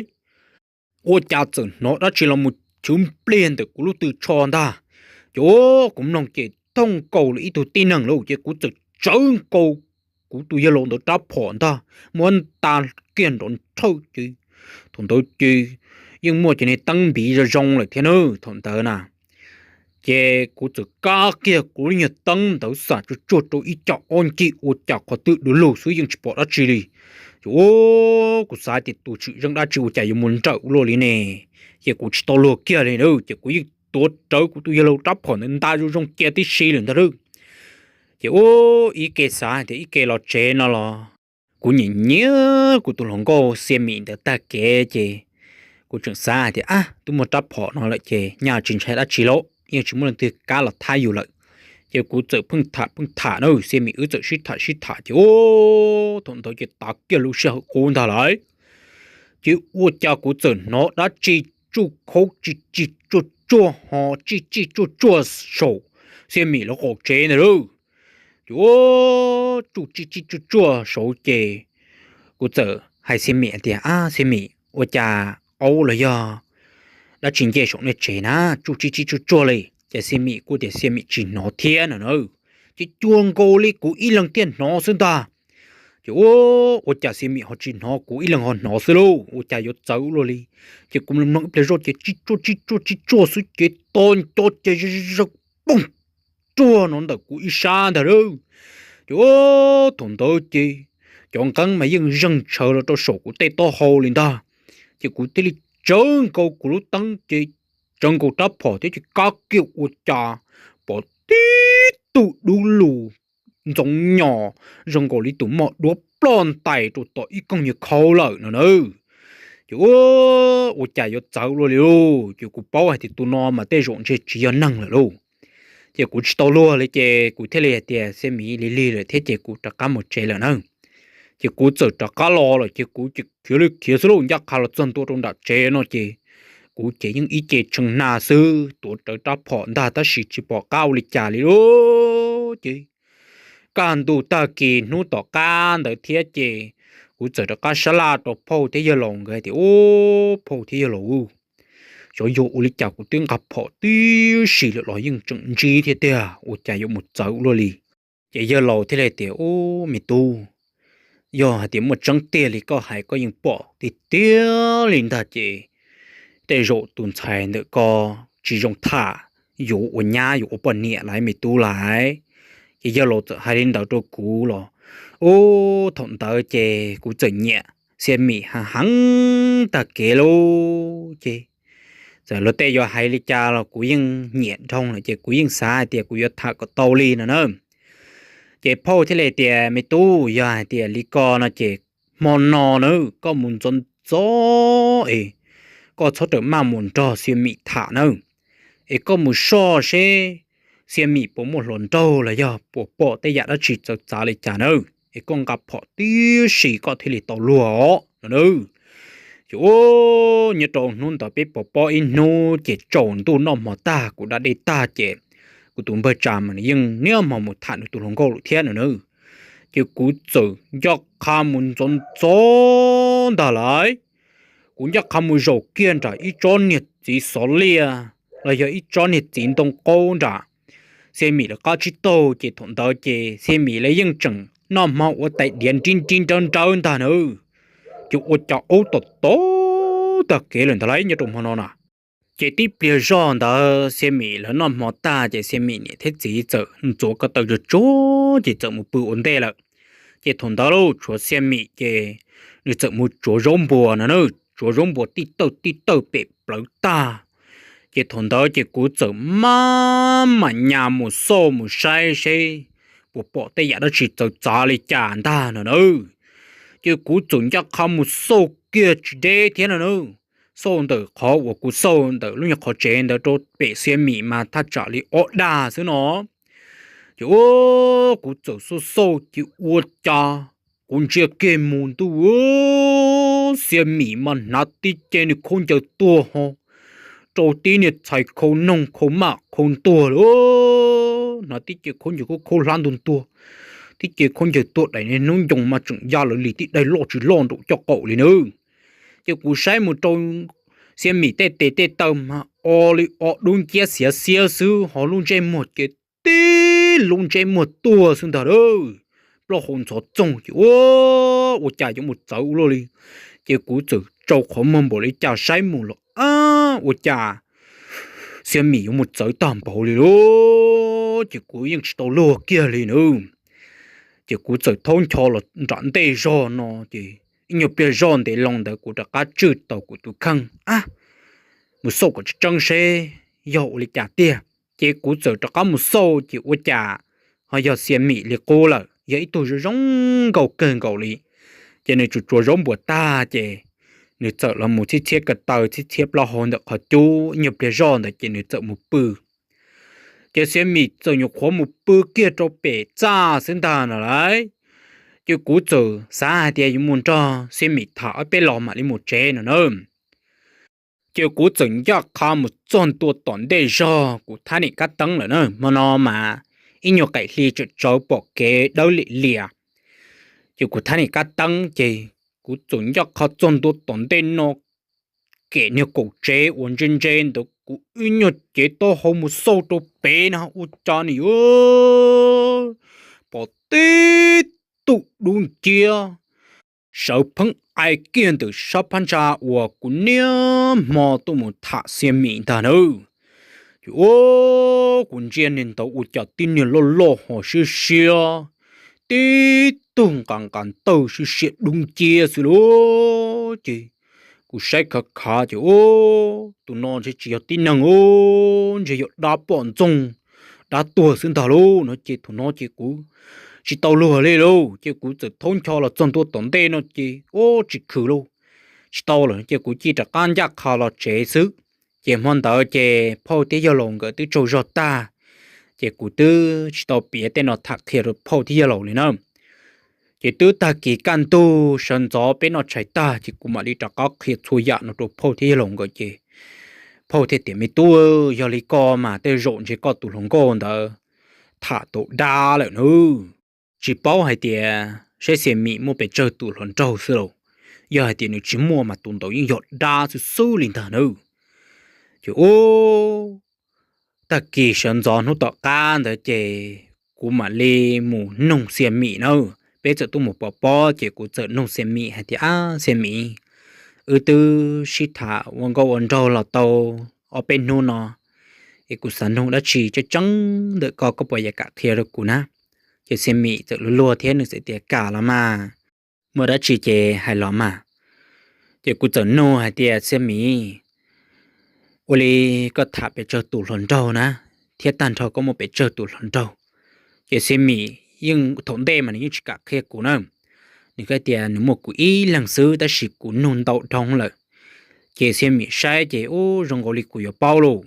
ua cas txawm hnov dab tsi los mus chwv npliag ntawm kuv lub tw tsho ntag. Ces ua kuv mloog ces thooj nkaus li ib tug tib neeg lauj, ces kuv txawm tsawv nkaus kuv tus yawg laus ntawd rab phom ntag, muab nta kiag nrov nrhawj ces thaum ntawd ces yeej muaj cov niag teeb npiv zoo zoo lawm thiab na thaum ntawd na. Ces kuv txawm kab kiag kuv lub nyuag teeb ntawd xam tsuag tsuag rau ib co ob ncig ua cas qhov twg du lug xwb yeej tsis pom dab tsi li. Ces ua, kuv xav tias tus tshwm zeej dab tsi ua cas yuav mus nrawm ua luaj li ne, ces kuv tsis tau luag kiag li na, ces kuv yeej tuav rawv kuv tus yawg laus rab phom ntawd nta zoo zoo cia tib si lawm ntag lauj. Ces ua, ib ke xav hais tias ib ke los tsev no los kuv nyiam nyiam kuv tus hluas nkauj Xia Mim ntawd tag kev ces kuv tseem xav hais tias ab, twb muaj rab phom no lawm ces nyaj tsis ntshai dab tsi lauj, yeej tsis muaj leej twg kab los thab yus lawm. Ces kuv txawm pheej tham pheej tham na, Xia Mim wb txawm sib tham sib tham ces ua, thaum ntawd ces tav kiag lub sij hawm qub ntag lauj. Ces ua cas kuv txawm hnov dab tsi tsuj khau tsij tsij tsuaj tsuaj ho tsij tsij tsuaj tsuaj saum Xia Mim lawv qaum tsev ntag lauj. Ces ua, tsuj tsij tsij tsuaj tsuaj saud ces kuv txawm hais Xia Mim tias ab, Xia Mim, ua cas aub los yog dab tsi nce saum nej tsev na, tsuj tsij tsij tsuaj tsuaj li? Ces Xia Mim kuj tias Xia Mim tsis hnov thiab no na. Ces cuag nkaus li kuv ib leeg thiaj hnov xwb ntag. Ces ua, ua cas Xia Mim ho tsis hnov, kuv ib leeg ho hnov xwb lauj, ua cas yuav txawv ua luaj li? Ces kuv mloog mloog ib pliag zoj ces tsij tsuaj tsij tsuaj tsij tsuaj xwb ces to nco ces zawg poog ruag no ntawm kuv ib sab ntag lauj. Ces ua, thaum ntawd ces cov nqeeb mas yeej zeeg tshaws los rau saum kuv tej taub hau li ntag. Ces kuv thiaj li tsawv nkaus kuv lub teeb ces tsawv nkaus rab phom thiab ces kab kiag ua cas pom tib tug dub lug ntxoov nyos zoo nkaus li tus moj duab ploj ntais rau tom ib koog nyuag khau lawm no na. Ces ua, ua cas yuav txawv luaj li lauj, ces kuv paub hais tias tus no mas tej zaum ntshe tsis yog neeg lawm lauj. Ces kuv tsis tau luag li ces kuv thiaj li hais tias Xia Mim lig lig lawm thiab ces kuv rov qab mus tsev lawm na. Ces kuv txawm rov qab los lawm ces kuv ces khiav li khiav xwb lauj, ncaj qha los txog ntua rau nram tsev no ces kuv ces yeej ib ce tshee hna xwb, tuav rawv rab phom ntag tab sis tsis pom qab ua li cas li lauj. Ces kaj ntug tag kis hnub tom qab ntawd thiab ces kuv txawm rov qab sab laj rau phauj thiab yawg laus nkawd tias, Ub, phauj thiab yawg laus, xyov yog ua li cas kuv twb nqa phom tib si lawm los yeej tseem ntsib thiab tiag, ua cas yuav mus txawv luaj li? Ces yawg laus thiaj li tias, Ub, me tub, yog hais tias muaj tseeb tiag li koj hais koj yeej pom tiag tiag li ntag ces tej zaum tus ntxhais ntawm ko tsis zoo tham, yuav ua nyab yuav ua poj niam lauj me tub lauj. Ces yawg laus txawm hais li ntawd rau kuv los, ub, thaum ntawd ces kuv txawm nyiam Xia Mim heev heev tag kev lauj. Ces txawm luag tej yuav hais li cas los kuv yeej nyiam dhau lawm ces kuv yeej xav hais tias kuv yuav tham kom tau li no na. Ces phauj thiaj li tias, Me tub, yog hais tias li ko no ces hmo no na koj mus ntxov ntxov es koj txhob rawm maj mus nrog Xia Mim tham na, es koj mus soj seb Xia Mim puas muaj hluas nraug los yog puas pom tej yam dab tsi txawv txav li cas na, es koj nqa phom tib si koj thiaj li tau luag os no na. Ces ua, nyob rau hnub ntawd peb pov pob ib hnub ces tsaus ntuj noj hmo tag kuv da dej tag ces kuv tus npawg Tsa mas nws yeej niaj hmo mus tham nws tus hluas nkauj lawm thiab no na. Ces kuv txawm ncaj qha mus ntxov ntxov ntag lauj. Kuv ncaj qha mus zaum kiag nram ib tsob niag txiv xov liaj los yog ib tsob niag txiv ntoo qaub nram Xia Mim lawv qab tsib taug ces thaum ntawd ces Xia Mim lawv yeej tseem noj hmo ua tais diav nrib nrib nrawb nrawb ntag na. Ces ua cas aub tom tom tag kev lawm ntag lauj nyob rau hmo no na. Ces tib pliag zog ntawd Xia Mim lawv noj hmo tag ces Xia Mim niam thiab txiv txawm ntxuav ko taw tsuag tsuag ces txawm mus pw ua ntej lawm. Ces thaum ntawd lauj tshuav Xia Mim ces nws txawm mus tsuav zaub npuas no na, tsuav zaub npuas tij tawj tij tawj pem plawv tag. Ces thaum ntawd ces kuv txawm maj mam nyas mus xauj mus saib seb puas pom tej yam dab tsi txawv txav li cas ntag no na. Ces kuv txawm ncaj qha mus xauj kiag tsis deb thiab no na. Xauj ntawm qhov uas kuv xauj ntawm lub nyuag qhov tsev ntawd rau pem Xia Mim mas thaj tsam li ob dag xwb no. Ces ua, kuv txawm xauj xauj ces ua cas kuv ntsia kiag mus ntuj, Xia Mim mas hnav tib ce niag khaub ncaws tuag ho rau tib niag txhais khau noog khau maj khau ntuag lawm. Hnav tib ce khaub ncaws khaub hlab ntuag ntuag, tib ce khaub ncaws tuag daim niag hnub ncoo mas tseem ya lawv li tib daim loj tsis loj nraum caj qaum li na. Ces kuv saib mus rau Xia Mim tej tes tej taw mas o li o dub nciab xiav xiab xwb ho lub ntsej muag ces tib lub ntsej muag tuag xwb ntag lauj. plaub hau ntxhov txoog ces ua, ua cas yuav mus txawv ua luaj li. Ces kuv txawm tsau qhov muag npaum li cas saib mus los ab, ua cas Xia Mim yuav mus txawv tag npaum li lauj. Ces kuv yeej tsis tau luag kiag li na. Ces kuv txawm thaub ncho los nram ntej zog no ces ib nyuag pliag zoj ntev loo ntawd kuv rov qab tswj tau kuv tus kheej ab, mus xauj kom tseeb tseeb seb yog ua li cas tiag. Ces kuv txawm rov qab mus xauj ces ua cas ho yog Xia Mim li qub lawm, yog ib tug zoo zoo nkauj kawg nkaus li. Ces nws tsuas tsuas zaub npuas tag ces nws txawm los mus txhiab txhiab ko taw txhiab txhiab plaub hau ntawm qhov cub, ib nyuag pliag zoj ntawd ces nws txawm mus pw. Ces Xia Mim txawm nyuam qhuav mus pw kiag rau pem txaj xwb ntag no lauj. Ces kuv txawm xav hais tias yuav mus nrog Xia Mim tham ob peb los mam li mus tsev no na. Ces kuv txawm ncaj qha mus txog ntua tom ntej zog kuv thab niam kab teeb lawm na, hmo no mas ib nyuag qaim hli tsawm tsawv pom kev dawb liam lias. Ces kuv thab niam kab teeb ces kuv txawm ncaj qha txog ntua tom ntej no, kem niag kaum tsev uas ntse ntse ntawd kuv ib nyuag cev taub hau mus xauj rau pem na ua cas nws yuav pom tib tug dub nciab sawv pheeb ai kiag ntawm sab phab ntsa uas kuv niaj hmo tuaj mus tham Xia Mim ntag nawb. Ces ua kuv ntsia niag ntawd ua cas tib niag loj loj ho siab siab, tib tug nqa nqa ntawj siab siab dub nciab xwb lauj. Ces kuv saib khav khav ces ua tus no ntshe tsis yog tib neeg, ntshe yog dab poj ntxoog, dab tuag xwb ntag lauj no ces thaum no ces kuv tsis tau luag li lauj. Ces kuv txawm thaub ncho los txog ntua tom ntej no ces ua tsis khwm lauj, tsis tau lawm ces kuv cia rov qab ncaj qha los tsev xwb. Ces hmo ntawd ces phauj thiab yawg laus nkawd twb tsaug zog tag, ces kuv twb tsis tau piav tej no tham qhia rau phauj thiab yawg laus li na. Ces twb tag kis kaj ntug sawv ntxov peb noj tshais tag ces kuv mam li rov qab qhia txhua yam no rau phauj thiab yawg laus nkawd ces phauj thiaj tias, Me tub, yog li ko mas tej zaum ntshe koj tus hluas nkauj ntawd tham tau dab lawm nawb. Tsis paub hais tias saib Xia Mim muaj pes tsawg tus hluas nraug xwb lauj. Yog hais tias nws tsis muaj mas tus ntawd yeej yog dab xwb xwb li ntag nawb. Ces ua tag kis sawv ntxov hnub tom qab ntawd ces kuv mam li mus nug Xia Mim na. Peb txawm tuaj mus pov pob ces kuv txawm nug Xia Mim hais tias, Ab Xia Mim, wb twb sib tham ua nkauj ua nraug los tau ob peb hnub no, es kuv xav nug dab tsi tseeb tseeb ntawm koj, koj puas yuav kam qhia rau kuv na? Ces Xia Mim txawm luag luag thiab nws txawm tias, Kam los mas, muaj dab tsi ces hais los mas. Ces kuv txawm nug hais tias, Xia Mim, ua li koj tham pes tsawg tus hluas nraug na, thiab tag nrho koj muaj pes tsawg tus hluas nraug? Ces Xia Mim yeej thaum ntej mas nws yeej tsis kam qhia kuv na. Nws hais tias nws muaj kuv ib leeg xwb tab sis kuv nug ntau dhau lawm. Ces Xia Mim saib ces ua zoo nkaus li kuv yuav paub lauj.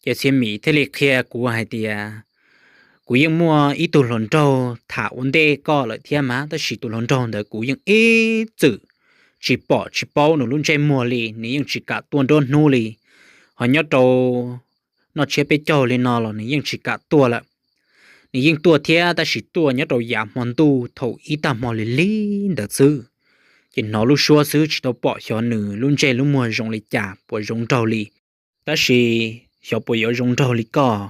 Ces Xia Mim thiaj li qhia kuv hais tias, Kuv yeej muaj ib tug hluas nraug tham ua ntej koj lawm thiab mas, tab sis tus hluas nraug ntawd kuv yeej ib txwm tsis pom tsis paub nws lub ntsej muag li, nws yeej tsis kam tuaj nruab hnub li. Ho nyob rau noj tshiab peb caug li no los nws yeej tsis kam tuaj lawm. Nws yeej tuaj thiab tab sis tuaj nyob rau yav hmo ntuj thaum ib tag hmo lig lig ntawd xwb. Ces hnov lub suab xwb tsis tau pom xyov nws lub ntsej lub muag zoo li cas, puas zoo nraug li, tab sis xyov puas yuav zoo nraug li koj.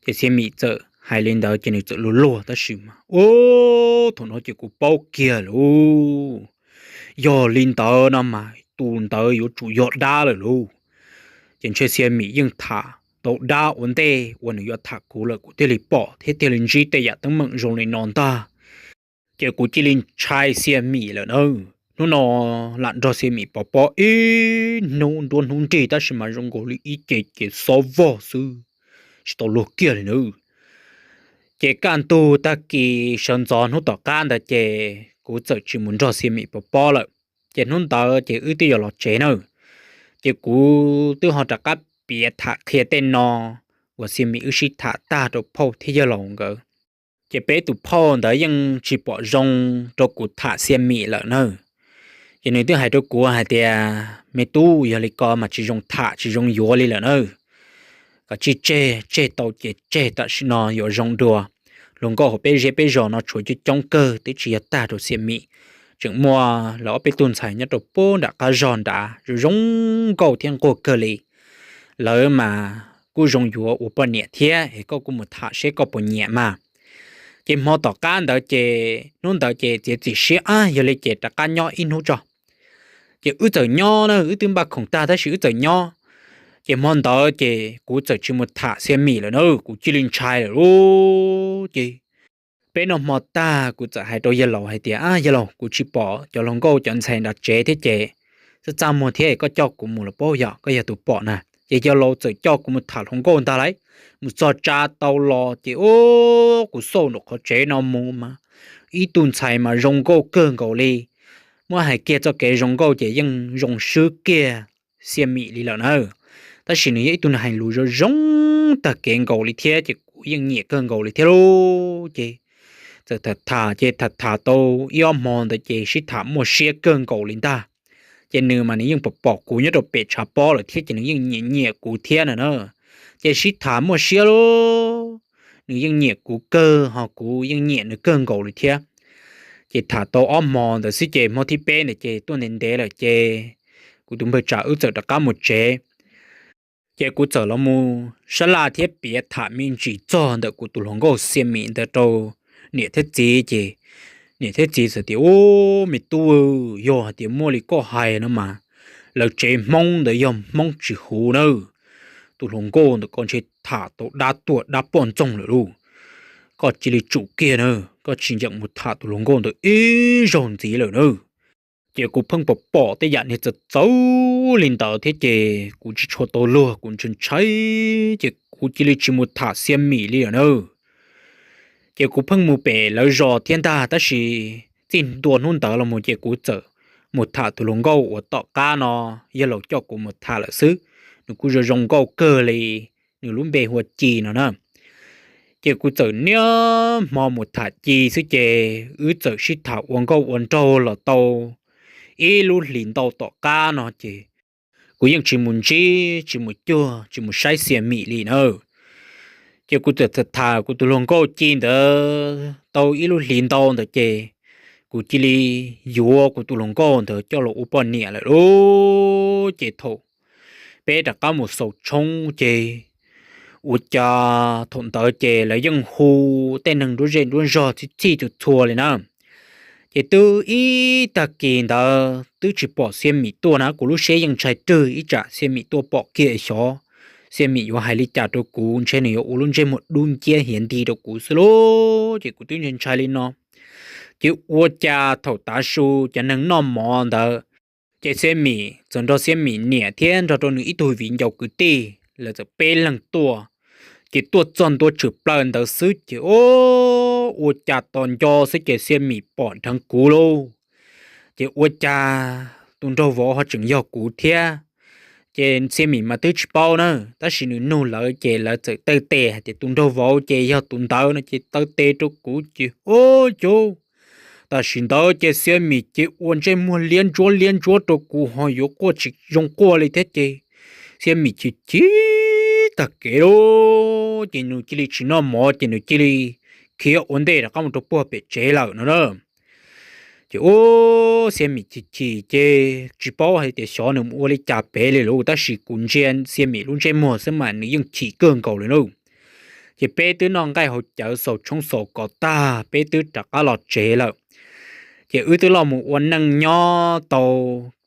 Ces Xia Mim txawm hais li ntawd ces nws txawm luag luag tab sis mas ua thaum no ces kuv paub kiag lauj. Yog li ntawd no mas tus ntawd yuav tsum yog dab lawm lauj. Ces ntshe Xia Mim yeej tham tau dab ua ntej uas nws yuav tham kuv lawm kuv thiaj li pom thiab thiaj li ntsib tej yam teeb meem zoo li no ntag. Ces kuv cia li ntshai Xia Mim lawm na. Hnub no lam nrog Xia Mim pov pob ib hnub nruab hnub nrig tab sis mas zoo nkaus li ib ce ces xob vog xwb, tsis tau luag kiag li na. Ces kaj ntug tag kis sawv ntxov hnub tom qab ntawd ces kuv txawm tsis mus nrog Xia Mim pov pob lawm. Ces hnub ntawd ces wb twb yuav los tsev na. Ces kuv twb ho rov qab piav tham qhia tej no uas Xia Mim wb sib tham tag rau phauj thiab yawg laus nkawd. Ces peb tus phauj ntawd yeej tsis pom zoo rau kuv tham Xia Mim lawm na. Ces nws twb hais rau kuv hais tias, Me tub, yog li ko mas tsis zoo tham tsis zoo yuav li lawm na. Koj tsij tseg, tseg tau ces tseg tam sim no yuav zoo dua. Hluas nkauj hauv peb zej peb zos no tshuav coob coob kawg, twb tsis yog tag rau Xia Mim. Tseem muaj lawv ob peb tug ntxhais nyob rau puag nram qab zog nrad zoo zoo nkauj thiab nquag kawg li. Lawv mas kuj zoo yuav ua poj niam thiab, es koj kuj mus tham seb koj puas nyiam mas. Ces hmo tom qab ntawd ces hnub ntawd ces txiav txim siab ab yog li ces rov qab nyob ib hnub tso. Ces wb txawm nyob na, wb twb npaj khoom tag tab sis wb txawm nyob. Ces hmo ntawd ces kuv txawm tsis mus tham Xia Mim lawm na, kuv cia li ntshai lawm lauj. Ces peb noj hmo tag kuv txawm hais rau yawg laus hais tias, ab yawg laus, kuv tsis pom cov hluas nkauj cov ntxhais nram tsev thiab ces txaj txaj muag thiab, koj coj kuv mus los paub yog koj yog tus pom na. Ces yawg laus txawm coj kuv mus tham hluas nkauj ntag lauj. Mus txog tsa tau los ces ub, kuv xauj nraum qhov tsev no mus mas ib tug ntxhais mas zoo nkauj kawg nkaus li. Muab hais kiag txoj kev zoo nkauj ces yeej zoo swb kiag Xia Mim li lawm na. Tab sis nws yog ib tug hais lus zoo zoo tag kev nkaus li thiab ces kuv yeej nyiam kawg nkaus li thiab lauj. Ces txawm tham tham ces tham tham tau ib ob hmo ntawd ces sib tham muaj siab kawg nkaus li ntag. Ces nws mas nws yeej pom pom kuv nyob rau pem tshav pob lawm thiab ces nws yeej nyiam nyiam kuv thiab na na. Ces sib tham muaj siab lauj, nws yeej nyiam kuv kawg ho kuv yeej nyiam nws kawg nkaus li thiab. Ces tham tau ob hmo ntawd xwb ces hmo thib peb ntawd ces tuaj ntev ntev lawm ces kuv tus npawg tsam wb txawm rov qab mus tsev. Ces kuv txawm los mus sab laj thiab piav tham me ntsis txog ntawm kuv tus hluas nkauj Xia Mim ntawd rau niam thiab txiv ces niam thiab txiv txawm tias, ub, me tub, yog hais tias muaj li koj hais no mas lawv tsev Hmoob ntawd yog Hmoob tsis huv nawb. Tus hluas nkauj ntawd koj ntshe tham tau dab tuag dab poj ntxoog lawm lauj. Koj cia li tsum kiag na, koj tsis nyeem mus tham tus hluas nkauj ntawd ib zaug ntxiv lawm na. Ces kuv pheej pom pom tej yam niag txawv txawv li ntawd thiab ces kuv tsis tshua tau luag, kuv ntshai ntshai, ces kuv cia li tsis mus tham Xia Mim li lawm na. Ces kuv pheej mus pem lawv zos thiab ntag, tab sis txij ntua hnub ntawd los mus ces kuv txawm mus tham tus hluas nkauj uas tom qab no yawg laus coj kuv mus tham lawm xwb. Nws kuj zoo zoo nkauj kawg li, nws lub npe hu ua Ci no na. Ces kuv txawm niaj hmo mus tham Ci xwb ces wb txawm sib tham ua nkauj ua nraug los tau ib lub hlis ntau tom qab no ces kuv yeej tsis mus ntsib, tsis mus cuag, tsis mus saib Xia Mim li na. Ces kuv txawm tham tham kuv tus hluas nkauj Ci ntawd tau ib lub hlis ntau ntawd ces kuv cia li yuav kuv tus hluas nkauj ntawd coj los ua poj niam lawm lauj. Ces thaum peb rov qab mus xaus tshoob ces ua cas thaum ntawd ces lawv yeej hu tej neeg nruab zej nruab zog txhij txhij txhua txhua li na. Ces twb ib tag kis ntawd twb tsis pom Xia Mim tuaj na, kuv lub siab yeej ntshai rwg ib tsam Xia Mim tuaj pom kiag xyov Xia Mim yuav hais li cas rau kuv, ntshe nws yuav ua lub ntsej muag dub nciab hiav nti rau kuv xwb lauj. Ces kuv twb ntshai ntshai li no. Ces ua cas thaum tav su cov neeg noj mov ntawd, ces Xia Mim txawm nrog Xia Mim niam thiab nrog rau nws ib tug viv ncaus kwv tij, lawv txawm peb leeg tuaj. Ces tuaj txog ntua tshwm plaws ntawd xwb ces ub, ua cas tos nco xwb ces Xia Mim pom dheev kuv lauj. Ces ua cas tus nraug vauv ho tseem yog kuv thiab. Ces Xia Mim mas twb tsis paub na, tab sis nws nug lawv ces lawv txawm taw tes hais tias tus nraug vauv ces yog tus ntawd no ces taw tes rau kuv ces ub, cov tam sim ntawd ces Xia Mim ces ua ntsej muag liab ntsuab liab ntsuab rau kuv ho yuav quaj tsis zoo quaj li thiab ces Xia Mim chim chim tag kev lauj. Ces nws cia li tsis noj mov ces nws cia li khiav ua ntej rov qab mus rau puag pem tsev lawm no na. Ces ub, Xia Mim chim chim ces tsis paub hais tias xyov nws mus ua li cas pem li lauj, tab sis kuv ntsia Xia Mim lub ntsej muag xwb mas nws yeej chim kawg nkaus li lauj. Ces peb twb noj nqaij haus cawv xaus tshoob xaus kos tag peb twb rov qab los tsev lawm. Ces wb twb los mus ua neej nyob tau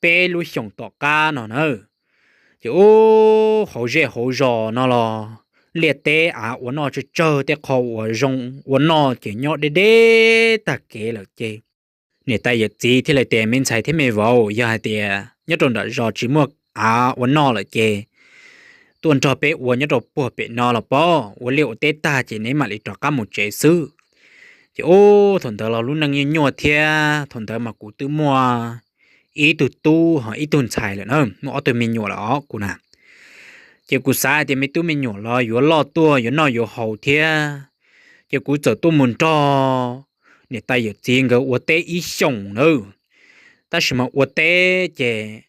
peb lub xyoos tom qab no na. Ces ub, hauv zej hauv zos no los liaj teb av ua noj tsawg tsawg, tej qho uas zoo ua noj ces nyob deb deb tag kev lawm ces niam tais yawm txiv thiaj li tias, me ntxhais thiab me vauv, yog hais tias nyob rau nram zos tsis muaj av ua noj lawm ces tuaj nrog peb ua nyob rau puag pem no los pob, ua liaj ua teb tag ces neb mam li rov qab mus tsev xwb. Ces ub, thaum ntawd los lub neej nyuaj nyuaj thiab, thaum ntawd mas kuv twb muaj ib tug tub ho ib tug ntxhais lawm na, muaj ob tug me nyuam lawm os kuv na. Ces kuv xav hais tias me tub me nyuam los yuav loj tuaj yuav noj yuav haus thiab, ces kuv txawm tuaj mus nrog niam tais yawm txiv nkawd ua teb ib xyoos na. Tab sis mas ua teb ces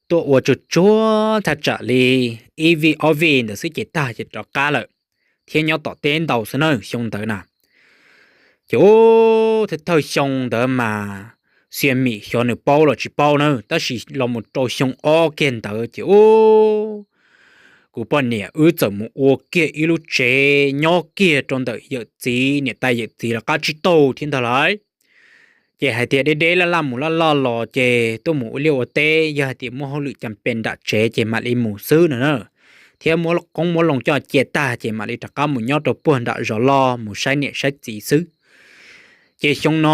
tuaj ua tsuag tsuag thaj tsam li ib vij ob vij ntawd xwb ces tag ces rov qab lawm, thiab nyob tom teb ntau xwb na xyoo ntawd na. Ces ub, thawj thawj xyoo ntawd mas Xia Mim xyov nws paub los tsis paub na, tab sis los mus rau xyoo ob kiag ntawd ces ub, kuv poj niam wb txawm mus ua kiag ib lub tsev nyob kiag rau ntawm yawm txiv, niam tais yawm txiv lawv qab tsib taug thiab ntag lauj. Ces hais tias deb deb laj laj mus laj laj los ces tuaj mus ua liaj ua teb, yog hais tias muaj hauj lwm cas pes nram tsev ces mam li mus xwb no na, thiab muab qoob muab loo coj cia tag ces mam li rov qab mus nyob rau puag nram zos loj mus saib niam saib txiv xwb. Ces xyoo no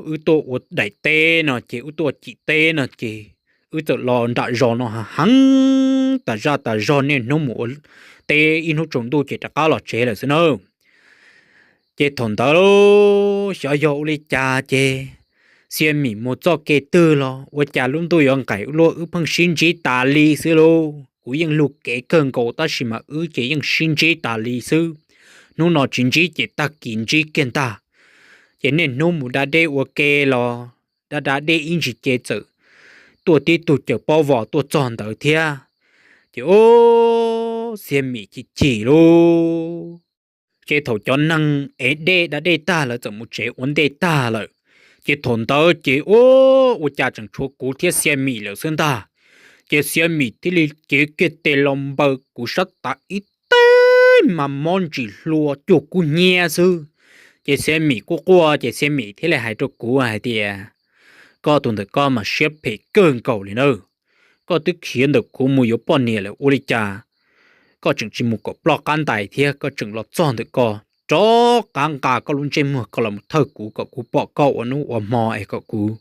wb tuaj ua daim teb no ces wb tuaj cim teb no ces wb txawm los nram zos no heev tas zaj tas zog, niaj hnub mus ua teb ib hnub tsaus ntuj ces rov qab los tsev lawm xwb na. Ces thaum ntawd xyov yog ua li cas ces Xia Mim mus txoj kev twg los ua cas lub ntuj yuav nqaim luaj wb pheej sib ntsib tas li xwb lauj. Kuv yeej lug kev kawg nkaus tab sis mas wb ces yeej sib ntsib tas li xwb. Hnub no tsis ntsib ces tag kis ntsib kiag ntag. Ces niaj hnub mus da dej ua ke los da da dej ib ntsis ces txawm tuaj tib tug caws pob vos tuaj txog ntawd thiab. Ces ub, Xia Mim chim chim lauj. Ces thaum cov neeg ev dej da dej tag lawv txawm mus tsev ua ntej tag lawm, ces thaum ntawd ces ub, ua cas tseem tshuav kuv thiab Xia Mim lawm xwb ntag. Ces Xia Mim thiaj li cev kiag tes los npaws kuv sab tav ib teg mas mob ntsis hlua cuag kub hnyiab xwb. Ces Xia Mim kuj quaj ces Xia Mim thiaj li hais rau kuv hais tias, koj tus ntawm koj mas siab phem kawg nkaus li na. Koj twb khiav ntawm kuv mus yuav poj niam lawm ua li cas koj tseem tsis mus kom ploj qab ntais thiab koj tseem los txog ntawm ko, rov qab nqa koj lub ntsej muag koj los mus thawj kuv kom kuv pom koj ua hnub ua hmo es kom kuv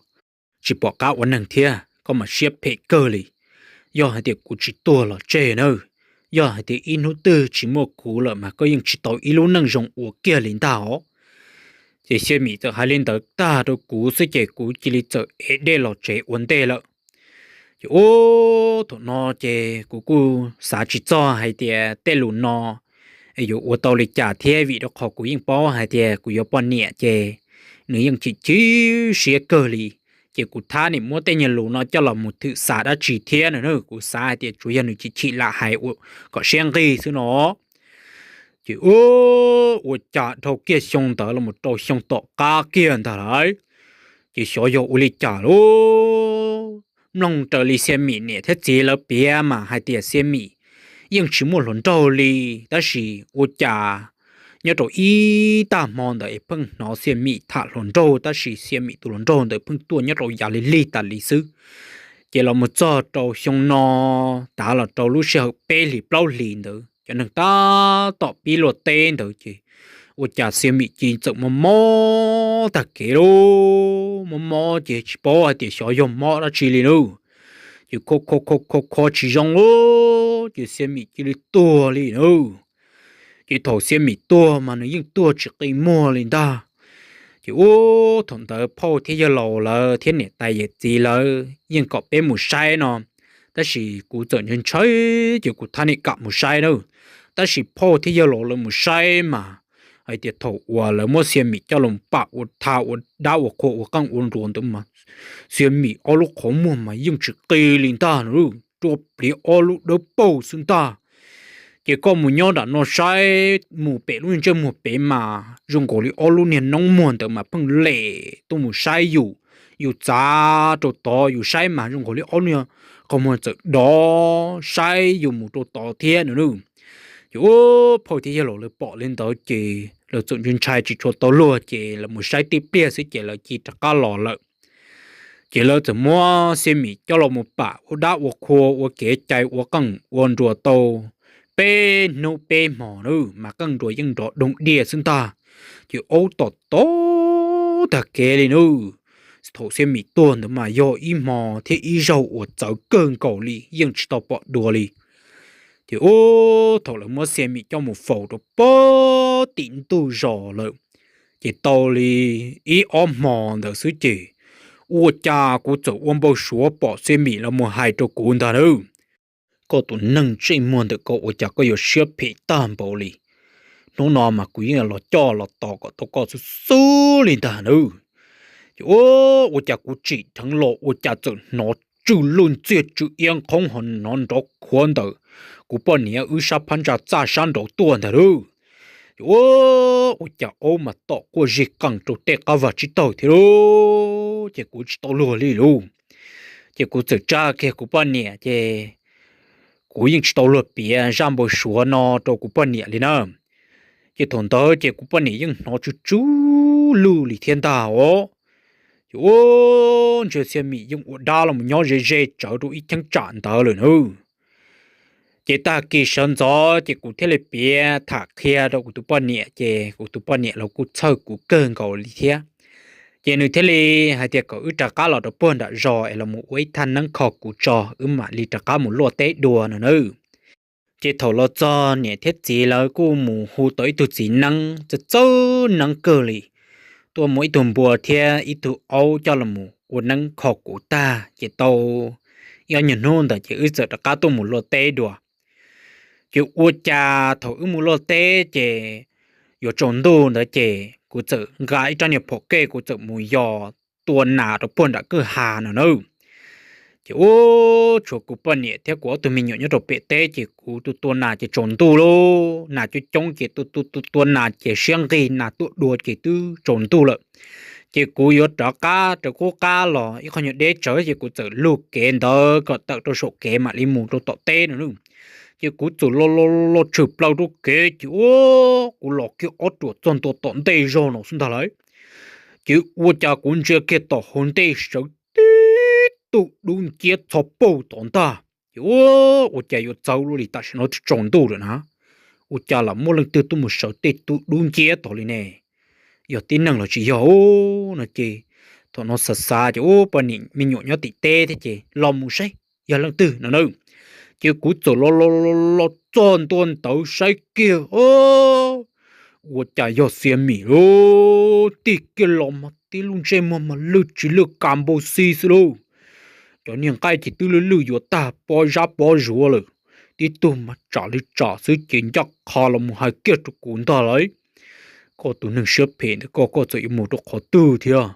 tsis pom qab ua neeg thiab. Koj mas siab phem kawg li. Yog hais tias kuv tsis tuag los tseg na, yog hais tias ib hnub twg tsis muaj kuv lawm mas koj yeej tsis tau ib lub neej zoo ua kiag li ntag os. Ces Xia Mim txawm hais li ntawd tag rau kuv xwb ces kuv cia li txawm ev dej los tsev ua ntej lawm. Ces ub, thaum no ces kuv kuj xav tsis txog hais tias tej lus no yuav ua tau li cas thiab vim rau qhov kuv yeej paub hais tias kuv yuav poj niam ces nws yeej chim chim siab kawg li. Ces kuv thab niam muab tej nyuag lus no coj los mus thwm xav dab tsi thiab no na, kuv xav hais tias tsuas yog nws chim chim lam hais kom siab nqig xwb no. Ces ub, ua cas dhau kiag xyoo ntawd los mus rau xyoo tom qab kiag ntag lauj. Ces xyov yog ua li cas lauj, mloog raws li Xia Mim niam thiab txiv lawv piav mas hais tias Xia Mim yeej tsis muaj hluas nraug li, tab sis ua cas nyob rau ib tag hmo ntawd es pheej hnov Xia Mim tham hluas nraug, tab sis Xia Mim tus hluas nraug ntawd pheej tuaj nyob rau yav lig lig tas li xwb. Ces los mus txog rau xyoo no, tav los rau lub sij hawm peb hlis plaub hlis ntawd cov neeg tab tom pib luaj teb ntawd ces ua cas Xia Mim cia li txawm mob mob tag kev lauj, mob mob ces tsis paub hais tias xyov yog mob dab tsi li lauj. Ces kho kho kho kho kho tsis zoo lauj, ces Xia Mim cia li tuag li lauj. Ces thaum Xia Mim tuag mas nws yeej tuag tsis qi muag li ntag. Ces ub, thaum ntawd phauj thiab yawg laus lawv thiab niam tais yawm txiv lawv yeej kom peb mus saib no, tab sis kuv txawm ntshai ntshai ces kuv thab niam kam mus saib na. Tab sis phauj thiab yawg laus lawv mus saib mas hais tias thaum uas lawv muab Xia Mim coj los pam ua tha ua dab ua qhua ua qeej ua nruas ntawd mas Xia Mim ob lub qhov muag mas yeej tsis qi li ntag na, rua pliv ob lub dawb paug xwb ntag. Ces koj mus nyob nram no saib mus pem lub niag ntsej muag pem mas zoo nkaus li ob lub niag noob muag ntawd mas pheej lem tuaj mus saib yus, yus txav rau tod yus saib mas zoo nkaus li ob lub niag qhov muag txawm dov saib yus mus rau tod thiab no na. Ces ub, phauj thiab yawg laus lawv pom li ntawd ces lawv txawm ntshai ntshai tsis tshua tau luag ces lawv mus saib tib pliag xwb ces lawv cia li rov qab los lawm. Ces lawv txawm muab Xia Mim coj los mus pam ua dab ua qhua ua kev cai ua qeej ua nruas tau peb hnub peb hmo na mas qeej nruas yeej nrov doog diaj xwb ntag. Ces aub tom tod tag kev li na. Thaum Xia Mim tuag ntawd mas yog ib hmo thiab ib zaug uas txawv kawg nkaus li yeej tsis tau pom dua li. Ces ub, thaum lawv muab Xia Mim coj mus faus rau pem tim ntuj zos lawm, ces tau li ib ob hmo ntawd xwb ces ua cas kuv txawm ua npau suav pom Xia Mim los mus hais rau kuv ntag na. Koj tus neeg ntsej muag ntawm koj ua cas koj yuav siab phem tag npaum li. Hnub no mas kuv yeej los coj los tos kom tau koj xwb xwb li ntag na. Ces ua cas kuv tsim dheev los ua cas txawm hnov tsw luj ntxiag tsw iab nqhoob ho hnov nrov khuav ntawm kuv poj niam wb sab phab ntsa txaj sab nraud tuaj ntag lauj. Ces ua cas aub mas tom quaj zig qees rau tej qab vag tsib taug thiab lauj, ces kuv tsis tau luag li lauj. Ces kuv txawm tsa kiag kuv poj niam ces kuv yeej tsis tau luag piav zaj npau suav no rau kuv poj niam li na. Ces thaum ntawd ces kuv poj niam yeej hnov tsw tsw lug li thiab ntag os. Ces ua ntshai Xia Mim yeej ua dab los nyob ze ze tsawv rau ib cheeb tsam ntawd lawm na. Ces tag kis sawv ntxov ces kuv thiaj li piav tham qhia rau kuv tus poj niam, ces kuv tus poj niam los kuj txhawj kuv kawg nkaus li thiab. Ces nws thiaj li hais tias kom wb rov qab los rau puag nram zos es los mus ua ib thaj neeb kho kuv tso, wb mam li rov qab mus luaj teb dua no na. Ces thaum los txog niam thiab txiv lawv kuj mus hu tau ib tug txiv neeb txawj txawj neeb kawg li, tuaj muab ib tug npua thiab ib tug aub coj los mus ua neeb kho kuv tag ces tau ib ob nyuag hnub ntawd ces wb txawm rov qab tuaj mus luaj teb dua. Ces ua cas thaum wb mus luaj teb ces yuav tsaus ntuj ntawd ces kuv txawm nqa ib rab niag phom kej kuv txawm mus yos tua nas rau puag nram kwj ha no na. Ces ua tshuav kuv poj niam thiab kuv ob tug me nyuam nyob rau pem teb ces kuv tua tua nas ces tsaus ntuj lauj, nas coob coob ces tua tua tua tua nas ces siab nqig nas tuaj dua ces twb tsaus ntuj lawm. Ces kuv yuav rov qab rau qub qab los ib qho nyuag deb tsawv ces kuv txawm lug kev ntawd kom tawm rau saum kev mam li mus rau tom teb no. Ces kuv txawm los los los tshwm plaws rau kev ces ua kuv los kiag ob ruam txog ntua tom ntej zog no xwb ntag lauj. Ces ua cas kuv ntsia kiag tom hauv ntej sawv tib tug dub nciab txho paug tod ntag. Ces ua, ua cas yuav txawv luaj li tam sim no twb tsaus ntuj lawm na, ua cas lam muaj leej twg tuaj mus sawv tej tug dub nciab tod li ne? Yog tib neeg los tsis yog no ces thaum no xav xav ces ua poj niam me nyuam nyob tim teb thiab ces los mus saib yog leej twg no na. Ces kuv txawm los los los txog ntua ntawd saib kiag, ua cas yog Xia Mim lauj, tig kiag los mas tib lub ntsej muag mas lwj tsis lwj ka npau xi xwb lauj. Cov niag nqaij ces twb lwj lwj yuav tag pob zab pob zuav lawm, tib tug mas tsam li tsam xwb ces ncaj qha los mus hais kiag rau kuv ntag lauj, koj tus neeg siab phem ntawm koj, koj txawm yuav mus rau qhov twg thiab?